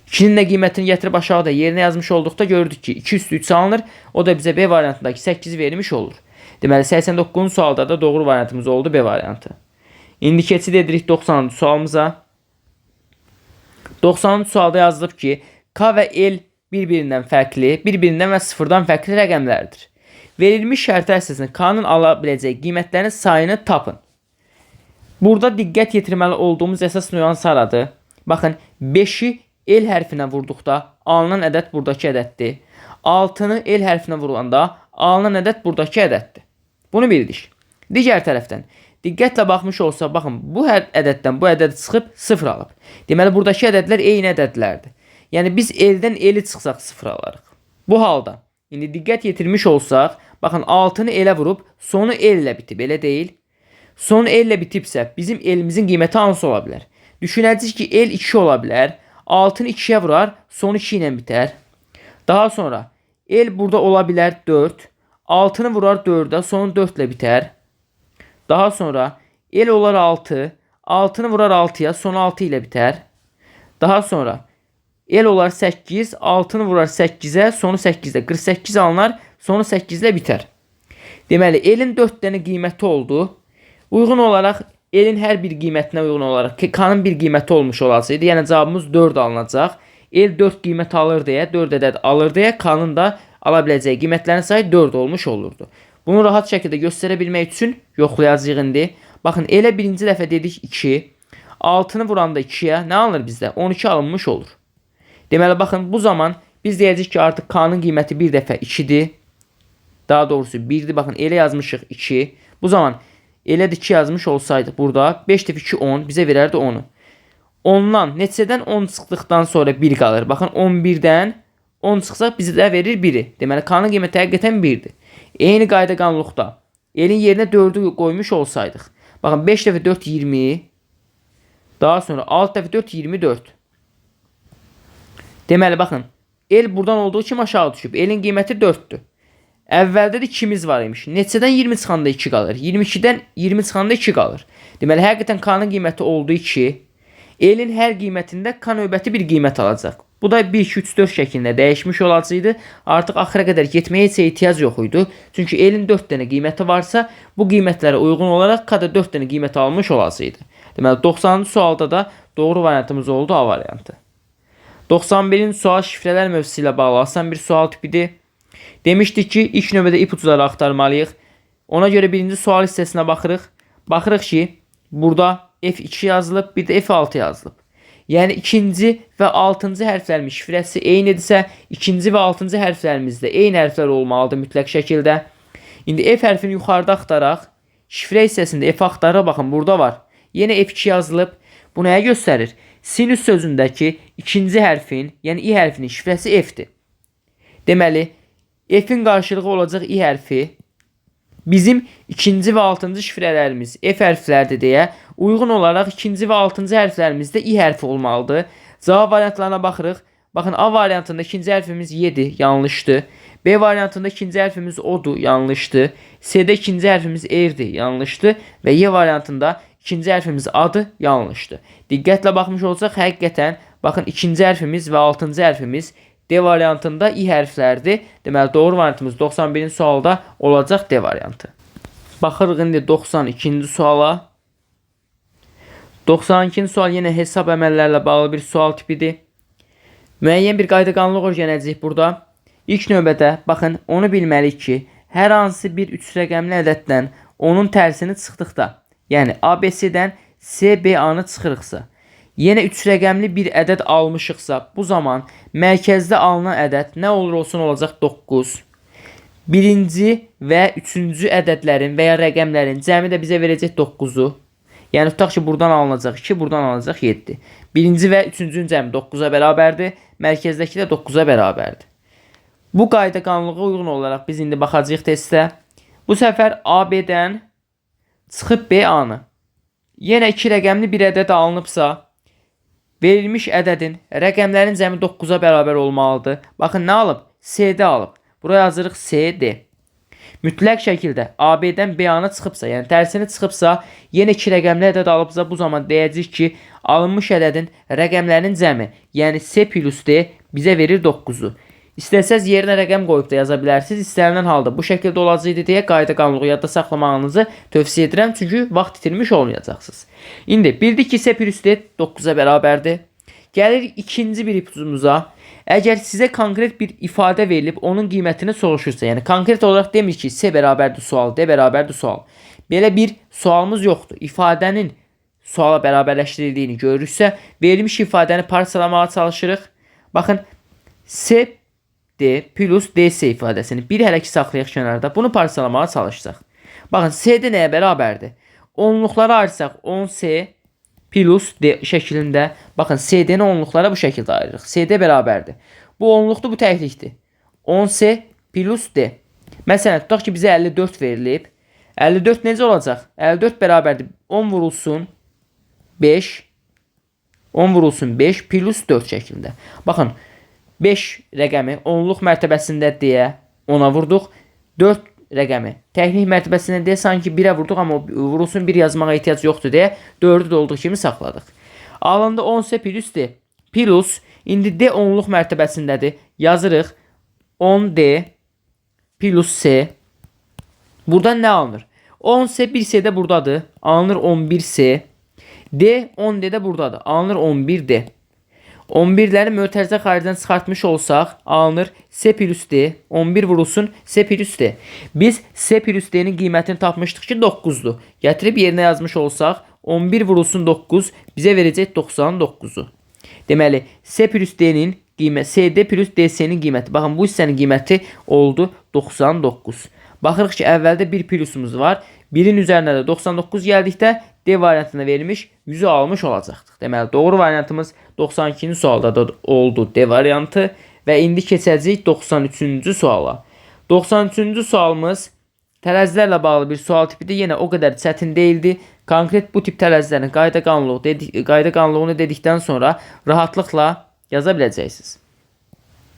2-nin də qiymətini gətirib aşağıda yerinə yazmış olduqda gördük ki 2 üstü 3 alınır. O da bizə B variantındakı 8 vermiş olur. Deməli 89-cu sualda da doğru variantımız oldu B variantı. İndi keçid edirik 90-cı sualımıza. 90-cı sualda yazılıb ki, K və L bir-birindən fərqli, bir-birindən və sıfırdan fərqli rəqəmlərdir. Verilmiş şərtə əsasən K-nın ala biləcəyi qiymətlərin sayını tapın. Burada diqqət yetirməli olduğumuz əsas nüans haradır? Baxın, 5-i L hərfinə vurduqda alınan ədəd buradakı ədəddir. 6-nı L hərfinə vurulanda alınan ədəd buradakı ədəddir. Bunu bildik. Digər tərəfdən diqqətlə baxmış olsa, baxın, bu hər ədəddən bu ədəd çıxıb 0 alıb. Deməli, buradakı ədədlər eyni ədədlərdir. Yəni, biz L-dən L-i çıxsaq 0 alarıq. Bu halda, indi diqqət yetirmiş olsaq, baxın, 6-nı L-ə vurub, sonu L ilə bitib, elə deyil. Sonu L ilə bitibsə, bizim L-imizin qiyməti hansı ola bilər? Düşünəcəyik ki, L 2 ola bilər. 6-nı 2-yə vurar, sonu 2 ilə bitər. Daha sonra L burada ola bilər 4. 6-nı vurar 4-ə, sonu 4 ilə bitər. Daha sonra L olar 6. 6-nı vurar 6-ya, sonu 6 ilə bitər. Daha sonra L olar 8, 6-nı vurar 8-ə, sonu 8-də 48 alınar, sonu 8 ilə bitər. Deməli, L-in 4 dənə qiyməti oldu. Uyğun olaraq L-in hər bir qiymətinə uyğun olaraq K-nın bir qiyməti olmuş olacaqdı. Yəni cavabımız 4 alınacaq. L 4 qiymət alır deyə, 4 ədəd alır deyə K-nın da ala biləcəyi qiymətlərin sayı 4 olmuş olurdu. Bunu rahat şəkildə göstərə bilmək üçün yoxlayacağıq indi. Baxın, elə birinci dəfə dedik 2. 6-nı vuranda 2-yə nə alınır bizdə? 12 alınmış olur. Deməli, baxın, bu zaman biz deyəcəyik ki, artıq K-nın qiyməti bir dəfə 2-dir. Daha doğrusu 1-dir. Baxın, elə yazmışıq 2. Bu zaman elə də 2 yazmış olsaydıq burada 5 dəfə 2 10 bizə verərdi 10-u. 10-dan neçədən 10 çıxdıqdan sonra 1 qalır? Baxın, 11-dən 10 çıxsaq bizə verir 1-i. Deməli, K-nın qiyməti həqiqətən 1-dir. Eyni qayda qanunluqda L-in yerinə 4-ü qoymuş olsaydıq. Baxın, 5 dəfə 4 20. Daha sonra 6 dəfə 4 24. Deməli, baxın, L buradan olduğu kimi aşağı düşüb. L-in qiyməti 4-dür. Əvvəldə də 2-miz var imiş. Neçədən 20 çıxanda 2 qalır? 22-dən 20 çıxanda 2 qalır. Deməli, həqiqətən K-nın qiyməti oldu 2. L-in hər qiymətində K növbəti bir qiymət alacaq. Bu da 1, 2, 3, 4 şəklində dəyişmiş olacaqdı. Artıq axıra qədər getməyə heç ehtiyac yox idi. Çünki L-in 4 dənə qiyməti varsa, bu qiymətlərə uyğun olaraq K da 4 dənə qiymət almış olacaqdı. Deməli, 90-cı sualda da doğru variantımız oldu A variantı. 91-ci sual şifrələr mövzusu ilə bağlı asan bir sual tipidir. Demişdik ki, ilk növbədə ipucuları axtarmalıyıq. Ona görə birinci sual hissəsinə baxırıq. Baxırıq ki, burada F2 yazılıb, bir də F6 yazılıb. Yəni ikinci və altıncı hərflərimiz şifrəsi eynidirsə, ikinci və altıncı hərflərimiz də eyni hərflər olmalıdır mütləq şəkildə. İndi F hərfini yuxarıda axtaraq. Şifrə hissəsində F axtaraq, baxın burada var. Yenə F2 yazılıb. Bu nəyə göstərir? Sinüs sözündəki ikinci hərfin, yəni I hərfinin şifrəsi F-dir. Deməli, F-in qarşılığı olacaq I hərfi. Bizim ikinci və altıncı şifrələrimiz F hərflərdir deyə uyğun olaraq ikinci və altıncı hərflərimiz də I hərfi olmalıdır. Cavab variantlarına baxırıq. Baxın A variantında ikinci hərfimiz Y-dir, yanlışdır. B variantında ikinci hərfimiz O-dur, yanlışdır. C-də ikinci hərfimiz R-dir, yanlışdır. Və Y variantında ikinci hərfimiz A-dır, yanlışdır. Diqqətlə baxmış olsaq, həqiqətən baxın ikinci hərfimiz və altıncı hərfimiz D variantında I hərflərdir. Deməli, doğru variantımız 91-ci sualda olacaq D variantı. Baxırıq indi 92-ci suala. 92-ci sual yenə hesab əməllərlə bağlı bir sual tipidir. Müəyyən bir qayda qanunluq öyrənəcəyik burada. İlk növbədə baxın onu bilməliyik ki, hər hansı bir üç rəqəmli ədəddən onun tərsini çıxdıqda, yəni ABC-dən CBA-nı çıxırıqsa, yenə üç rəqəmli bir ədəd almışıqsa, bu zaman mərkəzdə alınan ədəd nə olur olsun olacaq 9. Birinci və üçüncü ədədlərin və ya rəqəmlərin cəmi də bizə verəcək 9-u. Yəni tutaq ki, buradan alınacaq 2, buradan alınacaq 7. Birinci və üçüncünün cəmi 9-a bərabərdir. Mərkəzdəki də 9-a bərabərdir. Bu qayda qanunluğa uyğun olaraq biz indi baxacağıq testə. Bu səfər AB-dən çıxıb BA-nı. Yenə iki rəqəmli bir ədəd alınıbsa, verilmiş ədədin rəqəmlərin cəmi 9-a bərabər olmalıdır. Baxın nə alıb? CD alıb. Buraya yazırıq CD. Mütləq şəkildə AB-dən BA-nı çıxıbsa, yəni tərsini çıxıbsa, yenə iki rəqəmli ədəd alıbsa, bu zaman deyəcəyik ki, alınmış ədədin rəqəmlərinin cəmi, yəni C plus D bizə verir 9-u. İstəsəz yerinə rəqəm qoyub da yaza bilərsiniz. İstənilən halda bu şəkildə olacaqdı deyə qayda qanunluğu yadda saxlamağınızı tövsiyə edirəm. Çünki vaxt itirmiş olmayacaqsınız. İndi bildik ki, C plus D 9-a bərabərdir. Gəlirik ikinci bir ipucumuza. Əgər sizə konkret bir ifadə verilib, onun qiymətini soruşursa, yəni konkret olaraq demir ki, C bərabərdir sual, D bərabərdir sual. Belə bir sualımız yoxdur. İfadənin suala bərabərləşdirildiyini görürüksə, verilmiş ifadəni parçalamağa çalışırıq. Baxın, C D plus DC ifadəsini bir hələ ki saxlayaq kənarda. Bunu parçalamağa çalışsaq. Baxın, CD nəyə bərabərdir? Onluqlara ayırsaq 10C plus D şəklində. Baxın, CD-ni onluqlara bu şəkildə ayırırıq. CD bərabərdir. Bu onluqdur, bu təklikdir. 10C plus D. Məsələn, tutaq ki, bizə 54 verilib. 54 necə olacaq? 54 bərabərdir. 10 vurulsun 5. 10 vurulsun 5 plus 4 şəklində. Baxın, 5 rəqəmi onluq mərtəbəsində deyə 10-a vurduq. 4 rəqəmi təklik mərtəbəsində deyə sanki 1-ə vurduq, amma vurulsun 1 yazmağa ehtiyac yoxdur deyə 4-ü də olduğu kimi saxladıq. Alındı 10C plus D. Plus, indi D onluq mərtəbəsindədir. Yazırıq 10D plus C. Buradan nə alınır? 10C 1C də buradadır. Alınır 11C. D 10D də buradadır. Alınır 11D. 11'ləri mötərizə xaricdən çıxartmış olsaq, alınır C plus D. 11 vurulsun C plus D. Biz C plus D-nin qiymətini tapmışdıq ki, 9-dur. Gətirib yerinə yazmış olsaq, 11 vurulsun 9 bizə verəcək 99-u. Deməli, C plus D-nin qiyməti, CD plus DC-nin qiyməti. Baxın, bu hissənin qiyməti oldu 99. Baxırıq ki, əvvəldə bir plusumuz var. 1-in üzərinə də 99 gəldikdə D variantına verilmiş 100-ü almış olacaqdıq. Deməli, doğru variantımız 92-ci sualda da oldu D variantı Və indi keçəcəyik 93-cü suala. 93-cü sualımız tərəzilərlə bağlı bir sual tipidir. Yenə o qədər çətin deyildi. Konkret bu tip tərəzilərin qayda qanunluğunu dedikdən sonra rahatlıqla yaza biləcəksiniz.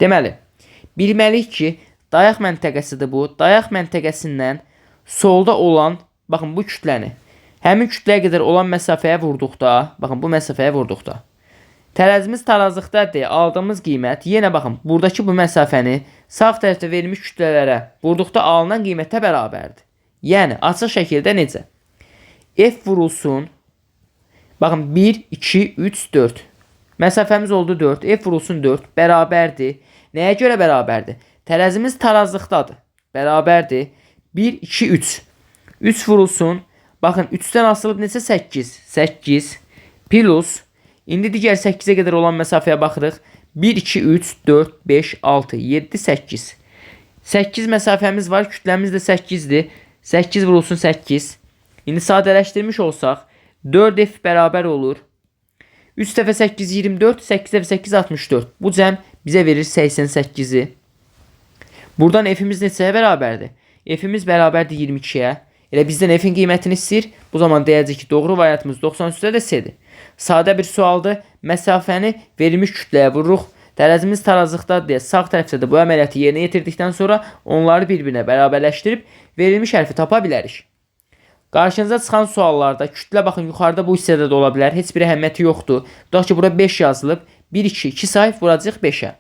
Deməli, bilməliyik ki, dayaq məntəqəsidir bu. Dayaq məntəqəsindən solda olan, baxın bu kütləni, həmin kütləyə qədər olan məsafəyə vurduqda, baxın bu məsafəyə vurduqda, tərəzimiz tarazlıqda deyə aldığımız qiymət, yenə baxın buradakı bu məsafəni sağ tərəfdə verilmiş kütlələrə vurduqda alınan qiymətə bərabərdir. Yəni açıq şəkildə necə? F vurulsun, baxın 1, 2, 3, 4. Məsafəmiz oldu 4. F vurulsun 4 bərabərdir. Nəyə görə bərabərdir? Tərəzimiz tarazlıqdadır. Bərabərdir. 1, 2, 3. 3 vurulsun. Baxın 3-dən asılıb neçə? 8. 8 plus. İndi digər 8-ə qədər olan məsafəyə baxırıq. 1, 2, 3, 4, 5, 6, 7, 8. 8 məsafəmiz var. Kütləmiz də 8-dir. 8 vurulsun 8. İndi sadələşdirmiş olsaq 4F bərabər olur. 3 dəfə 8 24, 8 dəfə 8 64. Bu cəm bizə verir 88-i. Buradan F'imiz neçəyə bərabərdir? F'imiz bərabərdir 22-yə. Elə bizdən F'in qiymətini istəyir. Bu zaman deyəcək ki, doğru variantımız 93-də də C-dir. Sadə bir sualdır. Məsafəni verilmiş kütləyə vururuq. Tərəzimiz tarazlıqdadır deyə sağ tərəfdə də bu əməliyyatı yerinə yetirdikdən sonra onları bir-birinə bərabərləşdirib verilmiş hərfi tapa bilərik. Qarşınıza çıxan suallarda kütlə baxın yuxarıda bu hissədə də ola bilər. Heç bir əhəmiyyəti yoxdur. Tutaq ki, bura 5 yazılıb. 1, 2, 2 say vuracağıq 5-ə.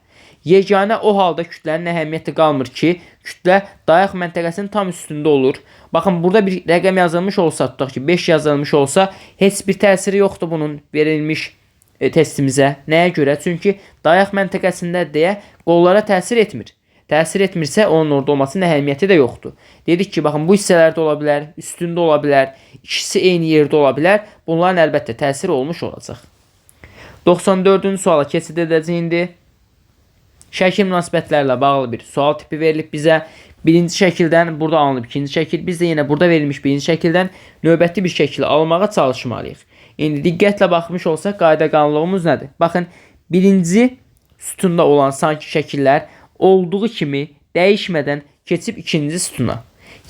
Yeganə o halda kütlənin əhəmiyyəti qalmır ki, kütlə dayaq məntəqəsinin tam üstündə olur. Baxın, burada bir rəqəm yazılmış olsa, tutaq ki, 5 yazılmış olsa, heç bir təsiri yoxdur bunun verilmiş testimizə. Nəyə görə? Çünki dayaq məntəqəsində deyə qollara təsir etmir. Təsir etmirsə, onun orada olmasının əhəmiyyəti də yoxdur. Dedik ki, baxın, bu hissələrdə ola bilər, üstündə ola bilər, ikisi eyni yerdə ola bilər. Bunların əlbəttə təsiri olmuş olacaq. 94-cü suala keçid edəcəyik indi. Şəkil münasibətlərlə bağlı bir sual tipi verilib bizə. Birinci şəkildən burada alınıb ikinci şəkil. Biz də yenə burada verilmiş birinci şəkildən növbəti bir şəkil almağa çalışmalıyıq. İndi diqqətlə baxmış olsaq qayda qanunluğumuz nədir? Baxın, birinci sütunda olan sanki şəkillər olduğu kimi dəyişmədən keçib ikinci sütuna.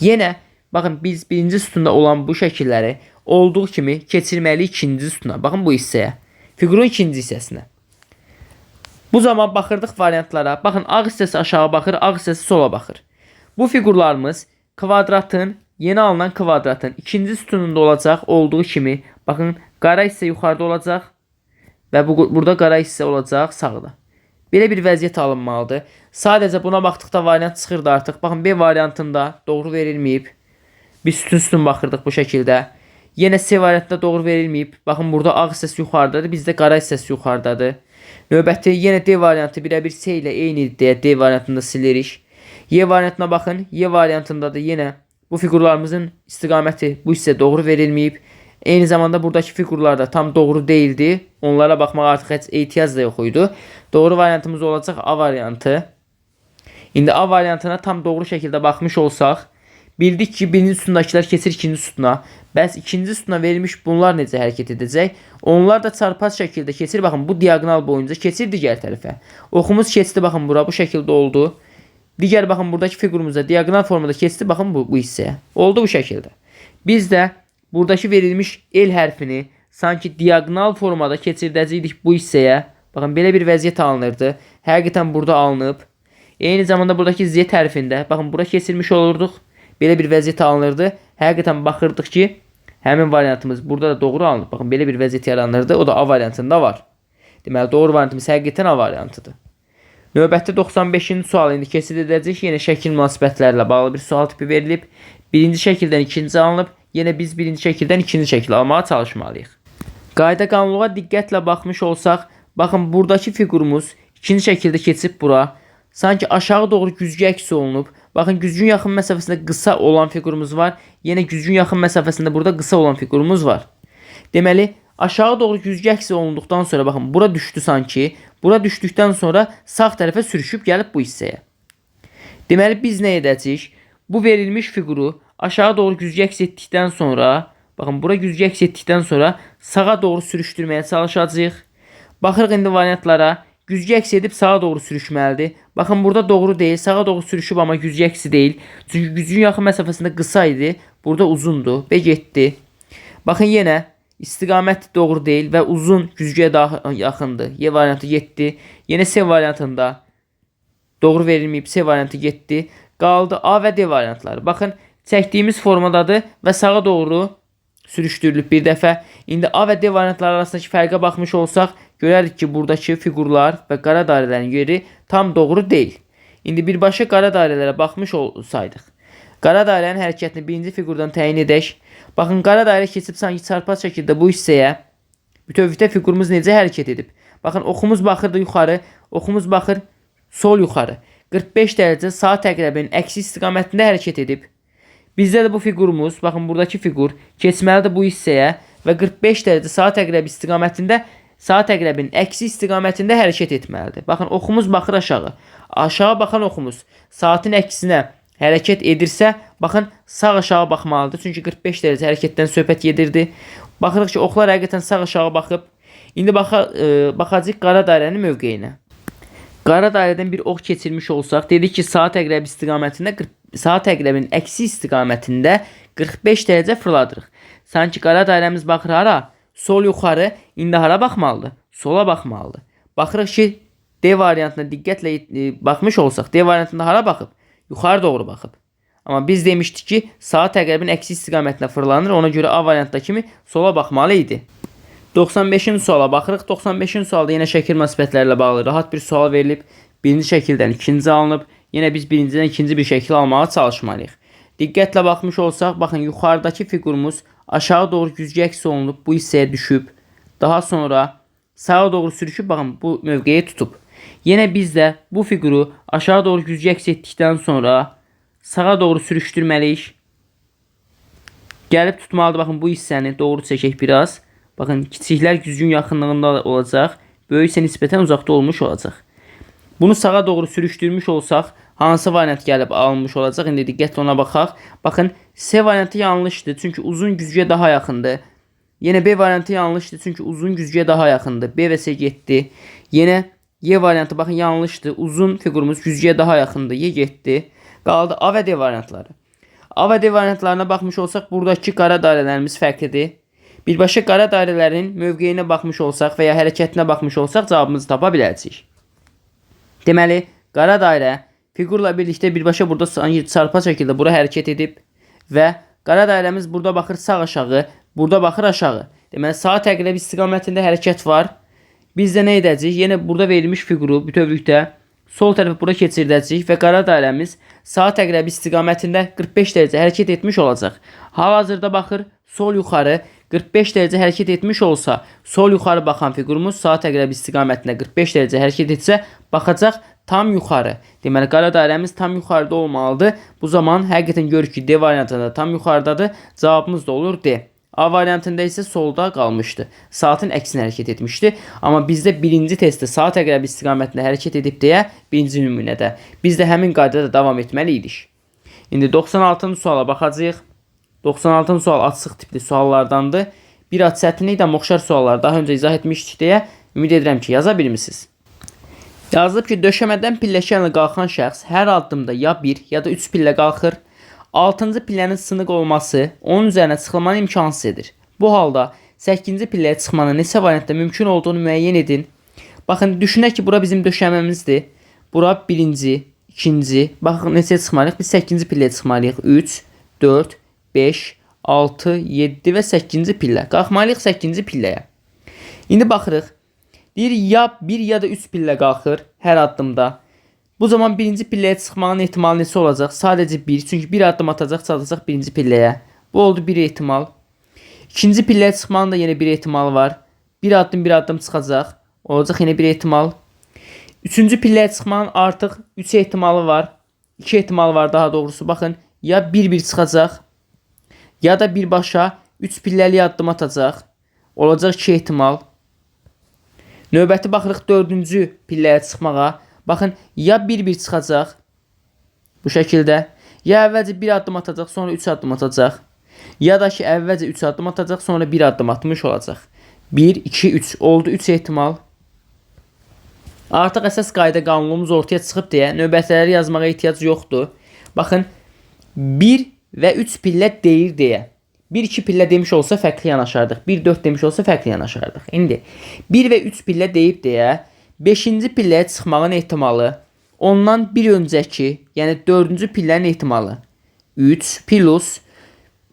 Yenə baxın biz birinci sütunda olan bu şəkilləri olduğu kimi keçirməliyik ikinci sütuna. Baxın bu hissəyə. Fiqurun ikinci hissəsinə. Bu zaman baxırdıq variantlara. Baxın ağ hissəsi aşağı baxır, ağ hissəsi sola baxır. Bu fiqurlarımız kvadratın, yeni alınan kvadratın ikinci sütununda olacaq olduğu kimi. Baxın qara hissə yuxarıda olacaq və burada qara hissə olacaq sağda. Belə bir vəziyyət alınmalıdır. Sadəcə buna baxdıqda variant çıxırdı artıq. Baxın B variantında doğru verilməyib. Biz sütun-sütun baxırdıq bu şəkildə. Yenə C variantında doğru verilməyib. Baxın burada ağ hissəsi yuxarıdadır, bizdə qara hissəsi yuxarıdadır. Növbəti yenə D variantı birəbir C ilə eynidir deyə D variantında silirik. Y variantına baxın. Y variantında da yenə bu fiqurlarımızın istiqaməti bu hissə doğru verilməyib. Eyni zamanda buradakı fiqurlar da tam doğru deyildi. Onlara baxmağa artıq heç ehtiyac da yox idi. Doğru variantımız olacaq A variantı. İndi A variantına tam doğru şəkildə baxmış olsaq, bildik ki, birinci sütundakılar keçir ikinci sütuna. Bəs ikinci sütuna verilmiş bunlar necə hərəkət edəcək? Onlar da çarpaz şəkildə keçir. Baxın, bu diaqonal boyunca keçir digər tərəfə. Oxumuz keçdi, baxın, bura bu şəkildə oldu. Digər, baxın, buradakı fiqurumuza diaqonal formada keçdi, baxın, bu hissəyə. Oldu bu şəkildə. Biz də buradakı verilmiş L hərfini sanki diaqonal formada keçirdəcəydik bu hissəyə. Baxın, belə bir vəziyyət alınırdı. Həqiqətən burada alınıb. Eyni zamanda buradakı Z hərfində, baxın, bura keçirmiş olurduq. Belə bir vəziyyət alınırdı. Həqiqətən baxırdıq ki, həmin variantımız burada da doğru alınıb. Baxın, belə bir vəziyyət yaranırdı. O da A variantında var. Deməli, doğru variantımız həqiqətən A variantıdır. Növbəti 95-ci sual indi keçid edəcəyik. Yenə şəkil münasibətlərlə bağlı bir sual tipi verilib. Birinci şəkildən ikinci alınıb. Yenə biz birinci şəkildən ikinci şəkil almağa çalışmalıyıq. Qayda qanunluğa diqqətlə baxmış olsaq, baxın buradakı fiqurumuz ikinci şəkildə keçib bura. Sanki aşağı doğru güzgü əks olunub. Baxın güzgünün yaxın məsafəsində qısa olan fiqurumuz var. Yenə güzgünün yaxın məsafəsində burada qısa olan fiqurumuz var. Deməli, aşağı doğru güzgü əks olunduqdan sonra baxın bura düşdü sanki. Bura düşdükdən sonra sağ tərəfə sürüşüb gəlib bu hissəyə. Deməli biz nə edəcəyik? Bu verilmiş fiquru aşağı doğru güzgü əks etdikdən sonra, baxın bura güzgü əks etdikdən sonra sağa doğru sürüşdürməyə çalışacağıq. Baxırıq indi variantlara. Güzgü əks edib sağa doğru sürüşməlidir. Baxın, burada doğru deyil. Sağa doğru sürüşüb, amma güzgü əksi deyil. Çünki güzgünün yaxın məsafəsində qısa idi. Burada uzundur. B getdi. Baxın, yenə istiqamət doğru deyil və uzun güzgüyə daha yaxındır. Y variantı getdi. Yenə C variantında doğru verilməyib. C variantı getdi. Qaldı A və D variantları. Baxın, çəkdiyimiz formadadır və sağa doğru sürüşdürülüb bir dəfə. İndi A və D variantları arasındakı fərqə baxmış olsaq, görərik ki, buradakı fiqurlar və qara dairələrin yeri tam doğru deyil. İndi birbaşa qara dairələrə baxmış olsaydıq, qara dairənin hərəkətini birinci fiqurdan təyin edək. Baxın, qara dairə keçib sanki çarpaz şəkildə bu hissəyə. Bütövlükdə fiqurumuz necə hərəkət edib? Baxın, oxumuz baxırdı yuxarı, oxumuz baxır sol yuxarı. 45 dərəcə saat əqrəbinin əksi istiqamətində hərəkət edib. Bizdə də bu fiqurumuz, baxın buradakı fiqur keçməlidir bu hissəyə və 45 dərəcə saat əqrəbi istiqamətində, saat əqrəbinin əksi istiqamətində hərəkət etməlidir. Baxın, oxumuz baxır aşağı. Aşağı baxan oxumuz saatın əksinə hərəkət edirsə, baxın sağ aşağı baxmalıdır. Çünki 45 dərəcə hərəkətdən söhbət gedirdi. Baxırıq ki, oxlar həqiqətən sağ aşağı baxıb. İndi baxacağıq qara dairənin mövqeyinə. Qara dairədən bir ox keçirmiş olsaq, dedik ki, saat əqrəbi istiqamətində saat əqrəbinin əksi istiqamətində 45 dərəcə fırladırıq. Sanki qara dairəmiz baxır hara? Sol yuxarı. İndi hara baxmalıdır? Sola baxmalıdır. Baxırıq ki, D variantına diqqətlə baxmış olsaq, D variantında hara baxıb? Yuxarı doğru baxıb. Amma biz demişdik ki, saat əqrəbinin əksi istiqamətinə fırlanır. Ona görə A variantda kimi sola baxmalı idi. 95-ci suala baxırıq. 95-ci sualda yenə şəkil münasibətləri ilə bağlı rahat bir sual verilib. Birinci şəkildən ikinci alınıb. Yenə biz birincidən ikinci bir şəkil almağa çalışmalıyıq. Diqqətlə baxmış olsaq, baxın yuxarıdakı fiqurumuz aşağı doğru güzgü əks olunub, bu hissəyə düşüb. Daha sonra sağa doğru sürüşüb, baxın bu mövqeyi tutub. Yenə biz də bu fiquru aşağı doğru güzgü əks etdikdən sonra sağa doğru sürüşdürməliyik. Gəlib tutmalıdır, baxın bu hissəni doğru çəkək biraz. Baxın, kiçiklər güzgünün yaxınlığında olacaq, böyük isə nisbətən uzaqda olmuş olacaq. Bunu sağa doğru sürüşdürmüş olsaq, hansı variant gəlib alınmış olacaq? İndi diqqətlə ona baxaq. Baxın, C variantı yanlışdır, çünki uzun güzgüyə daha yaxındır. Yenə B variantı yanlışdır, çünki uzun güzgüyə daha yaxındır. B və C getdi. Yenə Y variantı baxın yanlışdır. Uzun fiqurumuz güzgüyə daha yaxındır. Y getdi. Qaldı A və D variantları. A və D variantlarına baxmış olsaq, buradakı qara dairələrimiz fərqlidir. Birbaşa qara dairələrin mövqeyinə baxmış olsaq və ya hərəkətinə baxmış olsaq cavabımızı tapa biləcəyik. Deməli, qara dairə fiqurla birlikdə birbaşa burada sanki çarpaz şəkildə bura hərəkət edib və qara dairəmiz burada baxır sağ aşağı, burada baxır aşağı. Deməli, saat əqrəbi istiqamətində hərəkət var. Biz də nə edəcəyik? Yenə burada verilmiş fiquru bütövlükdə sol tərəfə bura keçirdəcəyik və qara dairəmiz saat əqrəbi istiqamətində 45 dərəcə hərəkət etmiş olacaq. Hal-hazırda baxır sol yuxarı 45 dərəcə hərəkət etmiş olsa, sol yuxarı baxan fiqurumuz saat əqrəbi istiqamətində 45 dərəcə hərəkət etsə, baxacaq tam yuxarı. Deməli, qara dairəmiz tam yuxarıda olmalıdır. Bu zaman həqiqətən görürük ki, D variantında tam yuxarıdadır. Cavabımız da olur D. A variantında isə solda qalmışdı. Saatın əksinə hərəkət etmişdi. Amma bizdə birinci testdə saat əqrəbi istiqamətində hərəkət edib deyə birinci nümunədə. Biz də həmin qaydada davam etməli idik. İndi 96-cı suala baxacağıq. 96-cı sual açıq tipli suallardandır. Biraz çətin idi, amma oxşar suallar daha öncə izah etmişdik deyə ümid edirəm ki, yaza bilmisiniz. Yazılıb ki, döşəmədən pilləkənlə qalxan şəxs hər addımda ya 1 ya da 3 pillə qalxır. 6-cı pillənin sınıq olması onun üzərinə çıxılmanı imkansız edir. Bu halda 8-ci pilləyə çıxmanın neçə variantda mümkün olduğunu müəyyən edin. Baxın, düşünək ki, bura bizim döşəməmizdir. Bura birinci, ikinci. Baxın, neçəyə çıxmalıyıq? Biz 8-ci pilləyə çıxmalıyıq. 3, 4, 5, 6, 7 və 8-ci pillə. Qalxmalıyıq 8-ci pilləyə. İndi baxırıq. Deyir, ya 1 ya da 3 pillə qalxır hər addımda. Bu zaman birinci pilləyə çıxmağın ehtimalı neçə olacaq? Sadəcə 1. Çünki bir addım atacaq, çatacaq birinci pilləyə. Bu oldu bir ehtimal. İkinci pilləyə çıxmağın da yenə bir ehtimalı var. Bir addım bir addım çıxacaq. Olacaq yenə bir ehtimal. Üçüncü pilləyə çıxmağın artıq 3 ehtimalı var. 2 ehtimalı var daha doğrusu. Baxın, ya 1-1 çıxacaq, ya da birbaşa 3 pilləli addım atacaq. Olacaq 2 ehtimal. Növbəti baxırıq 4-cü pilləyə çıxmağa. Baxın, ya 1-1 çıxacaq bu şəkildə, ya əvvəlcə bir addım atacaq, sonra 3 addım atacaq. Ya da ki, əvvəlcə 3 addım atacaq, sonra 1 addım atmış olacaq. 1, 2, 3 oldu 3 ehtimal. Artıq əsas qayda qanunumuz ortaya çıxıb deyə növbətiləri yazmağa ehtiyac yoxdur. Baxın, 1 və 3 pillə deyir deyə. 1-2 pillə demiş olsa fərqli yanaşardıq. 1-4 demiş olsa fərqli yanaşardıq. İndi 1 və 3 pillə deyib deyə 5-ci pilləyə çıxmağın ehtimalı ondan bir öncəki, yəni 4-cü pillənin ehtimalı 3 plus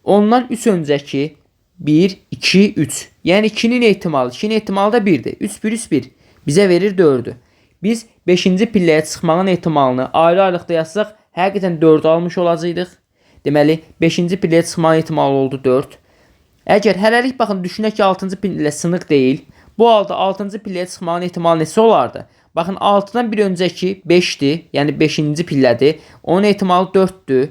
ondan 3 öncəki 1, 2, 3. Yəni 2-nin ehtimalı, 2-nin ehtimalı da 1-dir. 3, 1, 3, 1. Bizə verir 4-ü. Biz 5-ci pilləyə çıxmağın ehtimalını ayrı-ayrılıqda yazsaq, həqiqətən 4 almış olacaqdıq. Deməli, 5-ci pilləyə çıxmağın ehtimalı oldu 4. Əgər hələlik baxın düşünək ki, 6-cı pillə sınıq deyil. Bu halda 6-cı pilləyə çıxmağın ehtimalı neçə olardı? Baxın 6-dan bir öncəki 5-dir, yəni 5-ci pillədir. Onun ehtimalı 4-dür.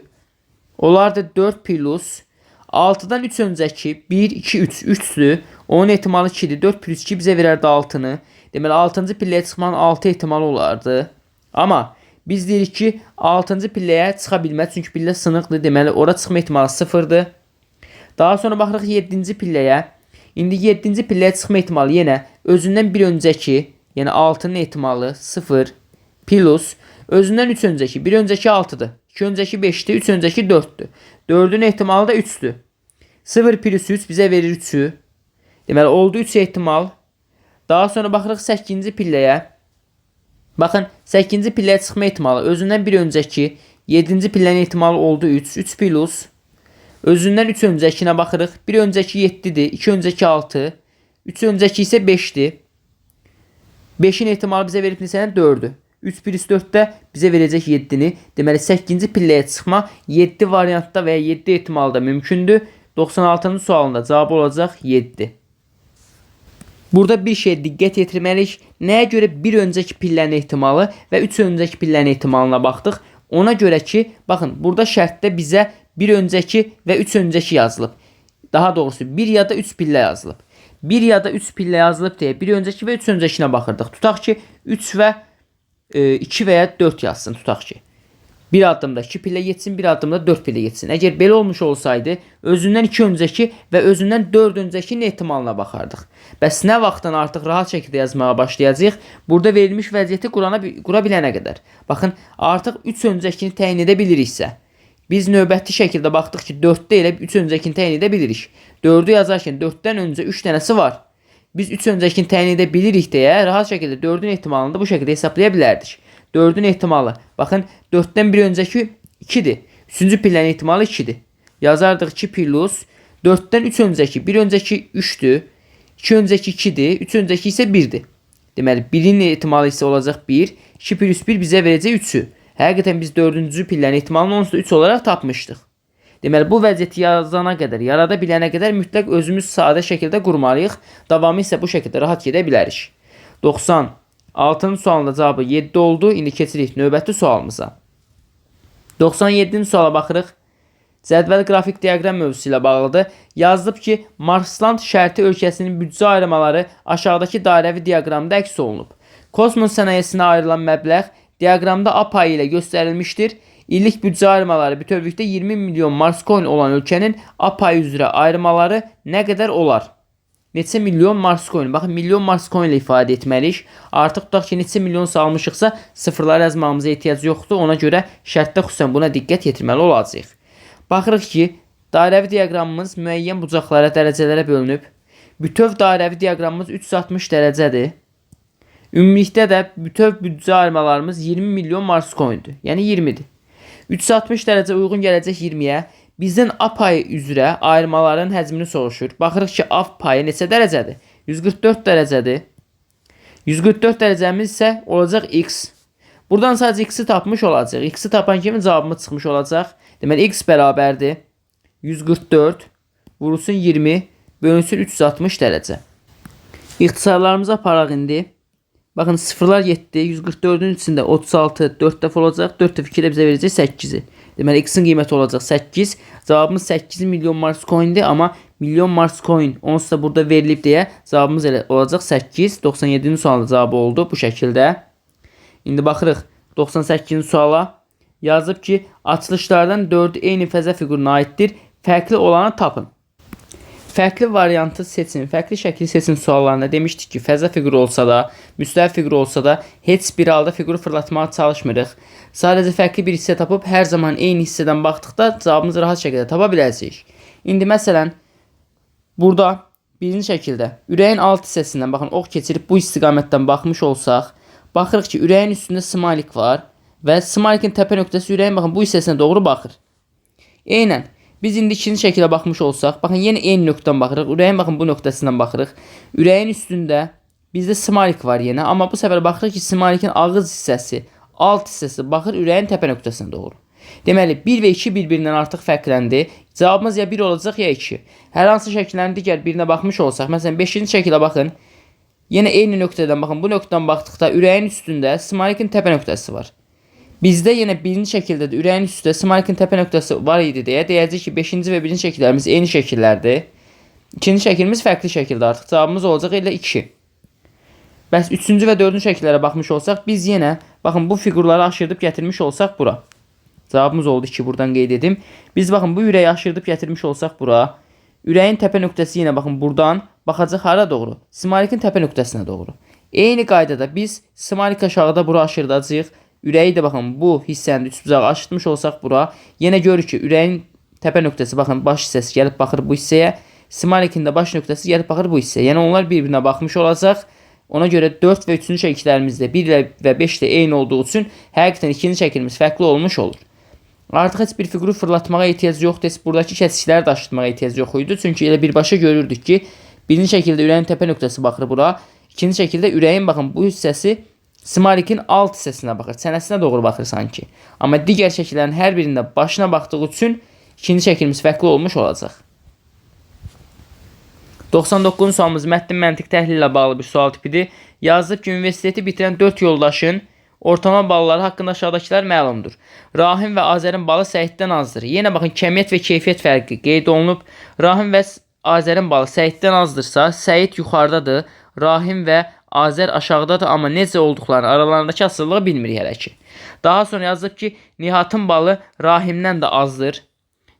Olardı 4 plus 6-dan 3 öncəki 1, 2, 3, 3-dür. Onun ehtimalı 2-dir. 4 plus 2 bizə verərdi 6-nı. Deməli 6-cı pilləyə çıxmağın 6 ehtimalı olardı. Amma biz deyirik ki, 6-cı pilləyə çıxa bilməz. Çünki pillə sınıqdır. Deməli ora çıxma ehtimalı 0-dır. Daha sonra baxırıq 7-ci pilləyə. İndi 7-ci pilləyə çıxma ehtimalı yenə özündən bir öncəki, yəni 6-nın ehtimalı 0 plus özündən 3 öncəki, bir öncəki 6-dır. 2 öncəki 5-dir, 3 öncəki 4-dür. 4-ün ehtimalı da 3-dür. 0 plus 3 bizə verir 3-ü. Deməli oldu 3 ehtimal. Daha sonra baxırıq 8-ci pilləyə. Baxın 8-ci pilləyə çıxma ehtimalı özündən bir öncəki 7-ci pillənin ehtimalı oldu 3. 3 plus özündən 3 öncəkinə baxırıq. Bir öncəki 7-dir, 2 öncəki 6, 3 öncəki isə 5-dir. 5-in ehtimalı bizə verib neçənin 4-ü. 3 plus 4 də bizə verəcək 7-ni. Deməli 8-ci pilləyə çıxma 7 variantda və ya 7 ehtimalda mümkündür. 96-cı sualında cavabı olacaq 7. Burada bir şeyə diqqət yetirməliyik. Nəyə görə bir öncəki pillənin ehtimalı və 3 öncəki pillənin ehtimalına baxdıq? Ona görə ki, baxın, burada şərtdə bizə bir öncəki və 3 öncəki yazılıb. Daha doğrusu 1 ya da 3 pillə yazılıb. 1 ya da 3 pillə yazılıb deyə bir öncəki və 3 öncəkinə baxırdıq. Tutaq ki, 3 və 2 və ya 4 yazsın tutaq ki. Bir addımda 2 pillə getsin, bir addımda 4 pillə getsin. Əgər belə olmuş olsaydı, özündən 2 öncəki və özündən 4 öncəkinin ehtimalına baxardıq. Bəs nə vaxtdan artıq rahat şəkildə yazmağa başlayacağıq? Burada verilmiş vəziyyəti qura bilənə qədər. Baxın, artıq 3 öncəkini təyin edə biliriksə, biz növbəti şəkildə baxdıq ki, 4-də elə 3 öncəkini təyin edə bilirik. 4-ü yazarkən 4-dən öncə 3 dənəsi var. Biz 3 öncəkini təyin edə bilirik deyə rahat şəkildə 4-ün ehtimalını da bu şəkildə hesablaya bilərdik. 4-ün ehtimalı. Baxın, 4-dən bir öncəki 2-dir. 3-cü pillənin ehtimalı 2-dir. Yazardıq 2 plus 4-dən 3 öncəki, 1 öncəki 3-dür. 2 öncəki 2-dir, 3 öncəki isə 1-dir. Deməli, 1-in ehtimalı isə olacaq 1. 2 plus 1 bizə verəcək 3-ü. Həqiqətən biz 4-cü pillənin ehtimalını onsuz da 3 olaraq tapmışdıq. Deməli, bu vəziyyəti yazana qədər, yarada bilənə qədər mütləq özümüz sadə şəkildə qurmalıyıq. Davamı isə bu şəkildə rahat gedə bilərik. 96-cı sualın da cavabı 7 oldu. İndi keçirik növbəti sualımıza. 97-ci suala baxırıq. Cədvəl qrafik diaqram mövzusu ilə bağlıdır. Yazılıb ki, Marsland şərti ölkəsinin büdcə ayırmaları aşağıdakı dairəvi diaqramda əks olunub. Kosmos sənayesinə ayrılan məbləğ diaqramda A payı ilə göstərilmişdir. İllik büdcə ayırmaları bütövlükdə 20 milyon Mars coin olan ölkənin A payı üzrə ayırmaları nə qədər olar? Neçə milyon Mars coin? Baxın, milyon Mars coin ilə ifadə etməliyik. Artıq tutaq ki, neçə milyon salmışıqsa sıfırlar yazmağımıza ehtiyac yoxdur. Ona görə şərtdə xüsusən buna diqqət yetirməli olacağıq. Baxırıq ki, dairəvi diaqramımız müəyyən bucaqlara, dərəcələrə bölünüb. Bütöv dairəvi diaqramımız 360 dərəcədir. Ümumilikdə də bütöv büdcə ayırmalarımız 20 milyon Mars coin'dir. Yəni 20-dir. 360 dərəcə uyğun gələcək 20-yə. Bizdən A payı üzrə ayırmaların həcmini soruşur. Baxırıq ki, A payı neçə dərəcədir? 144 dərəcədir. 144 dərəcəmiz isə olacaq x. Buradan sadəcə x-i tapmış olacaq. X-i tapan kimi cavabımız çıxmış olacaq. Deməli x bərabərdir. 144 vurulsun 20 bölünsün 360 dərəcə. İxtisarlarımızı aparaq indi. Baxın sıfırlar getdi. 144-ün içində 36 4 dəfə olacaq. 4 dəfə 2 də bizə verəcək 8-i. Deməli x-in qiyməti olacaq 8. Cavabımız 8 milyon Mars coin'dir, amma milyon Mars coin onsuz da burada verilib deyə cavabımız elə olacaq 8. 97-ci sualın cavabı oldu bu şəkildə. İndi baxırıq 98-ci suala. Yazıb ki, açılışlardan 4-ü eyni fəza fiquruna aiddir. Fərqli olanı tapın. Fərqli variantı seçin, fərqli şəkli seçin suallarında demişdik ki, fəza fiquru olsa da, müstəvi fiquru olsa da heç bir halda fiquru fırlatmağa çalışmırıq. Sadəcə fərqli bir hissə tapıb hər zaman eyni hissədən baxdıqda cavabımızı rahat şəkildə tapa biləcəyik. İndi məsələn burada birinci şəkildə ürəyin alt hissəsindən baxın ox keçirib bu istiqamətdən baxmış olsaq, baxırıq ki, ürəyin üstündə smalik var və smalikin təpə nöqtəsi ürəyin baxın bu hissəsinə doğru baxır. Eynən biz indi ikinci şəkilə baxmış olsaq, baxın yenə eyni nöqtədən baxırıq. Ürəyin baxın bu nöqtəsindən baxırıq. Ürəyin üstündə bizdə smalik var yenə, amma bu səfər baxırıq ki, smalikin ağız hissəsi, alt hissəsi baxır ürəyin təpə nöqtəsinə doğru. Deməli 1 və 2 bir-birindən artıq fərqləndi. Cavabımız ya 1 olacaq, ya 2. Hər hansı şəkillərin digər birinə baxmış olsaq, məsələn 5-ci şəkilə baxın. Yenə eyni nöqtədən baxın. Bu nöqtədən baxdıqda ürəyin üstündə smalikin təpə nöqtəsi var. Bizdə yenə birinci şəkildə də ürəyin üstündə smalikin təpə nöqtəsi var idi deyə deyəcək ki, 5-ci və 1-ci şəkillərimiz eyni şəkillərdir. İkinci şəklimiz fərqli şəkildə artıq. Cavabımız olacaq elə 2. Bəs 3-cü və 4-cü şəkillərə baxmış olsaq, biz yenə baxın bu fiqurları aşırdıb gətirmiş olsaq bura. Cavabımız oldu 2, buradan qeyd edim. Biz baxın bu ürəyi aşırdıb gətirmiş olsaq bura. Ürəyin təpə nöqtəsi yenə baxın buradan baxacaq hara doğru? Smalikin təpə nöqtəsinə doğru. Eyni qaydada biz smalik aşağıda bura aşırdacağıq. Ürəyi də baxın bu hissəni üçbucağı aşırtmış olsaq bura, yenə görürük ki, ürəyin təpə nöqtəsi baxın baş hissəsi gəlib baxır bu hissəyə. Smalikin də baş nöqtəsi gəlib baxır bu hissəyə. Yəni onlar bir-birinə baxmış olacaq. Ona görə 4 və 3-cü şəkillərimizdə 1 və 5 də eyni olduğu üçün həqiqətən ikinci şəklimiz fərqli olmuş olur. Artıq heç bir fiquru fırlatmağa ehtiyac yoxdur. Heç buradakı kəsikləri də aşırtmağa ehtiyac yox idi. Çünki elə birbaşa görürdük ki, birinci şəkildə ürəyin təpə nöqtəsi baxır bura. İkinci şəkildə ürəyin baxın bu hissəsi smalikin alt hissəsinə baxır, çənəsinə doğru baxır sanki. Amma digər şəkillərin hər birində başına baxdığı üçün ikinci şəklimiz fərqli olmuş olacaq. 99-cu sualımız mətnin məntiq təhlili ilə bağlı bir sual tipidir. Yazılıb ki, universiteti bitirən 4 yoldaşın ortalama balları haqqında aşağıdakılar məlumdur. Rahim və Azərin balı Səiddən azdır. Yenə baxın kəmiyyət və keyfiyyət fərqi qeyd olunub. Rahim və Azərin balı Səiddən azdırsa, Səid yuxarıdadır, Rahim və Azər aşağıdadır, amma necə olduqlarını, aralarındakı asılılığı bilmirik hələ ki. Daha sonra yazılıb ki, Nihatın balı Rahimdən də azdır.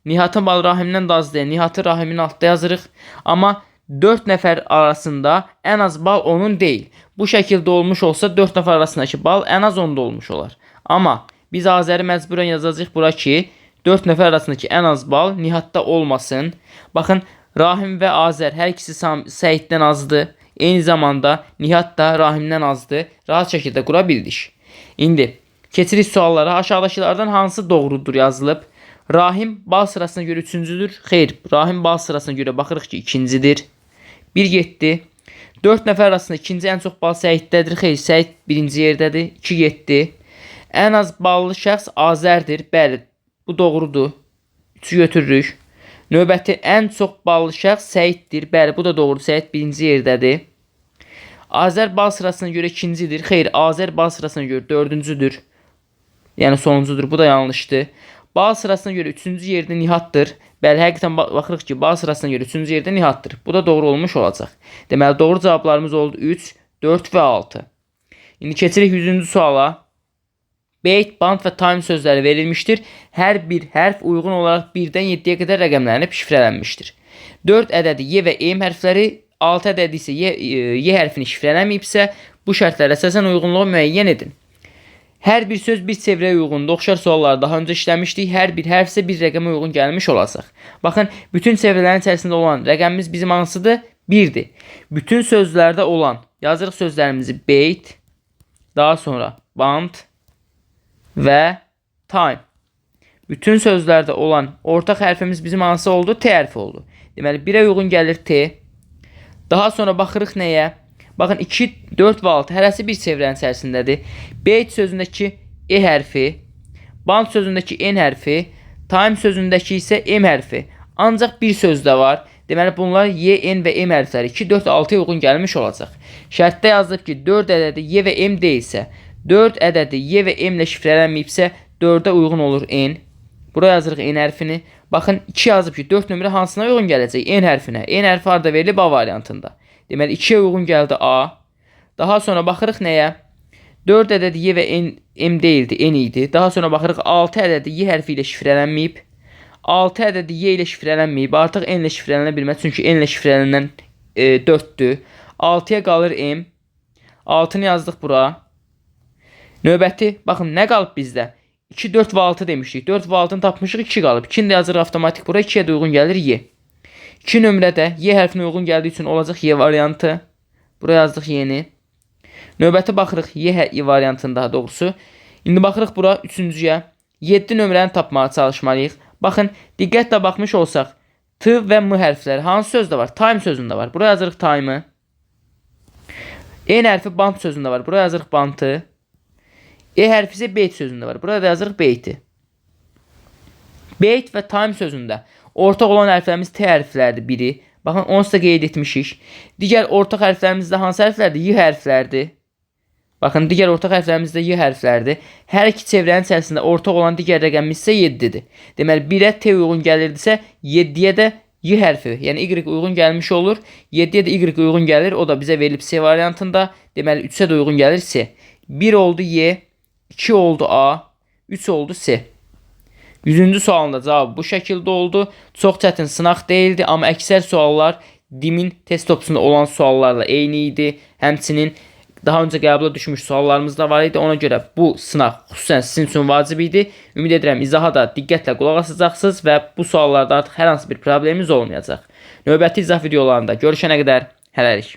Nihatın balı Rahimdən də azdır. Nihatı Rahimin altda yazırıq. Amma 4 nəfər arasında ən az bal onun deyil. Bu şəkildə olmuş olsa 4 nəfər arasındakı bal ən az onda olmuş olar. Amma biz Azəri məcburən yazacağıq bura ki, 4 nəfər arasındakı ən az bal Nihatda olmasın. Baxın, Rahim və Azər hər ikisi Səiddən azdır. Eyni zamanda Nihat da Rahimdən azdır. Rahat şəkildə qura bildik. İndi keçirik suallara. Aşağıdakılardan hansı doğrudur yazılıb? Rahim bal sırasına görə üçüncüdür. Xeyr, Rahim bal sırasına görə baxırıq ki, ikincidir. 1 getdi. 4 nəfər arasında ikinci ən çox bal Səiddədir. Xeyr, Səid birinci yerdədir. 2 getdi. Ən az ballı şəxs Azərdir. Bəli, bu doğrudur. 3-ü götürürük. Növbəti ən çox ballı şəxs Səiddir. Bəli, bu da doğrudur. Səid birinci yerdədir. Azər bal sırasına görə ikincidir. Xeyr, Azər bal sırasına görə dördüncüdür. Yəni sonuncudur. Bu da yanlışdır. Bal sırasına görə üçüncü yerdə Nihatdır. Bəli, həqiqətən baxırıq ki, bal sırasına görə üçüncü yerdə Nihatdır. Bu da doğru olmuş olacaq. Deməli, doğru cavablarımız oldu 3, 4 və 6. İndi keçirik 100-cü suala. Beyt, band və time sözləri verilmişdir. Hər bir hərf uyğun olaraq 1-dən 7-yə qədər rəqəmlənib şifrələnmişdir. 4 ədədi Y və M hərfləri, 6 ədədi isə Y hərfini şifrələnməyibsə, bu şərtlərə əsasən uyğunluğu müəyyən edin. Hər bir söz bir çevrəyə uyğundur. Oxşar sualları daha öncə işləmişdik. Hər bir hərf isə bir rəqəmə uyğun gəlmiş olacaq. Baxın, bütün çevrələrin içərisində olan rəqəmimiz bizim hansıdır? 1-dir. Bütün sözlərdə olan, yazırıq sözlərimizi beyt, daha sonra band və time. Bütün sözlərdə olan ortaq hərfimiz bizim hansı oldu? T hərfi oldu. Deməli, 1-ə uyğun gəlir T. Daha sonra baxırıq nəyə? Baxın, 2, 4 və 6 hərəsi bir çevrənin içərisindədir. Beyt sözündəki E hərfi, band sözündəki N hərfi, time sözündəki isə M hərfi. Ancaq bir sözdə var. Deməli, bunlar Y, N və M hərfləri 2, 4, 6-ya uyğun gəlmiş olacaq. Şərtdə yazılıb ki, 4 ədədi Y və M deyilsə, 4 ədədi Y və M ilə şifrələnməyibsə, 4-ə uyğun olur N. Bura yazırıq N hərfini. Baxın, 2 yazıb ki, 4 nömrə hansına uyğun gələcək? N hərfinə. N hərfi harada verilib? A variantında. Deməli, 2-yə uyğun gəldi A. Daha sonra baxırıq nəyə? 4 ədədi Y və N, M deyildi, N idi. Daha sonra baxırıq 6 ədədi Y hərfi ilə şifrələnməyib. 6 ədədi Y ilə şifrələnməyib. Artıq N ilə şifrələnə bilməz. Çünki N ilə şifrələnən 4-dür. 6-ya qalır M. 6-nı yazdıq bura. Növbəti, baxın nə qalıb bizdə? 2, 4 və 6 demişdik. 4 və 6-nı tapmışıq, 2 qalıb. 2-ni də yazırıq avtomatik bura. 2-yə də uyğun gəlir Y. 2 nömrədə Y hərfinə uyğun gəldiyi üçün olacaq Y variantı. Bura yazdıq Y-ni. Növbəti baxırıq Y variantını daha doğrusu. İndi baxırıq bura 3-cüyə. 7 nömrəni tapmağa çalışmalıyıq. Baxın, diqqətlə baxmış olsaq, T və M hərfləri hansı sözdə var? Time sözündə var. Bura yazırıq time-ı. N hərfi band sözündə var. Bura yazırıq bantı. E hərfi isə beyt sözündə var. Burada da yazırıq beyti. Beyt və time sözündə ortaq olan hərflərimiz T hərflərdir biri. Baxın, onsuz da qeyd etmişik. Digər ortaq hərflərimiz də hansı hərflərdir? Y hərflərdir. Baxın, digər ortaq hərflərimiz də Y hərflərdir. Hər iki çevrənin içərisində ortaq olan digər rəqəmimiz isə 7-dir. Deməli, 1-ə T uyğun gəlirdisə, 7-yə də Y hərfi, yəni Y uyğun gəlmiş olur. 7-yə də Y uyğun gəlir. O da bizə verilib C variantında. Deməli, 3-ə də uyğun gəlir C. 1 oldu Y, 2 oldu A, 3 oldu C. 100-cü sualın da cavabı bu şəkildə oldu. Çox çətin sınaq deyildi, amma əksər suallar DİM-in test topusunda olan suallarla eyni idi. Həmçinin daha öncə qəbula düşmüş suallarımız da var idi. Ona görə bu sınaq xüsusən sizin üçün vacib idi. Ümid edirəm izaha da diqqətlə qulaq asacaqsınız və bu suallarda artıq hər hansı bir problemimiz olmayacaq. Növbəti izah videolarında görüşənə qədər hələlik.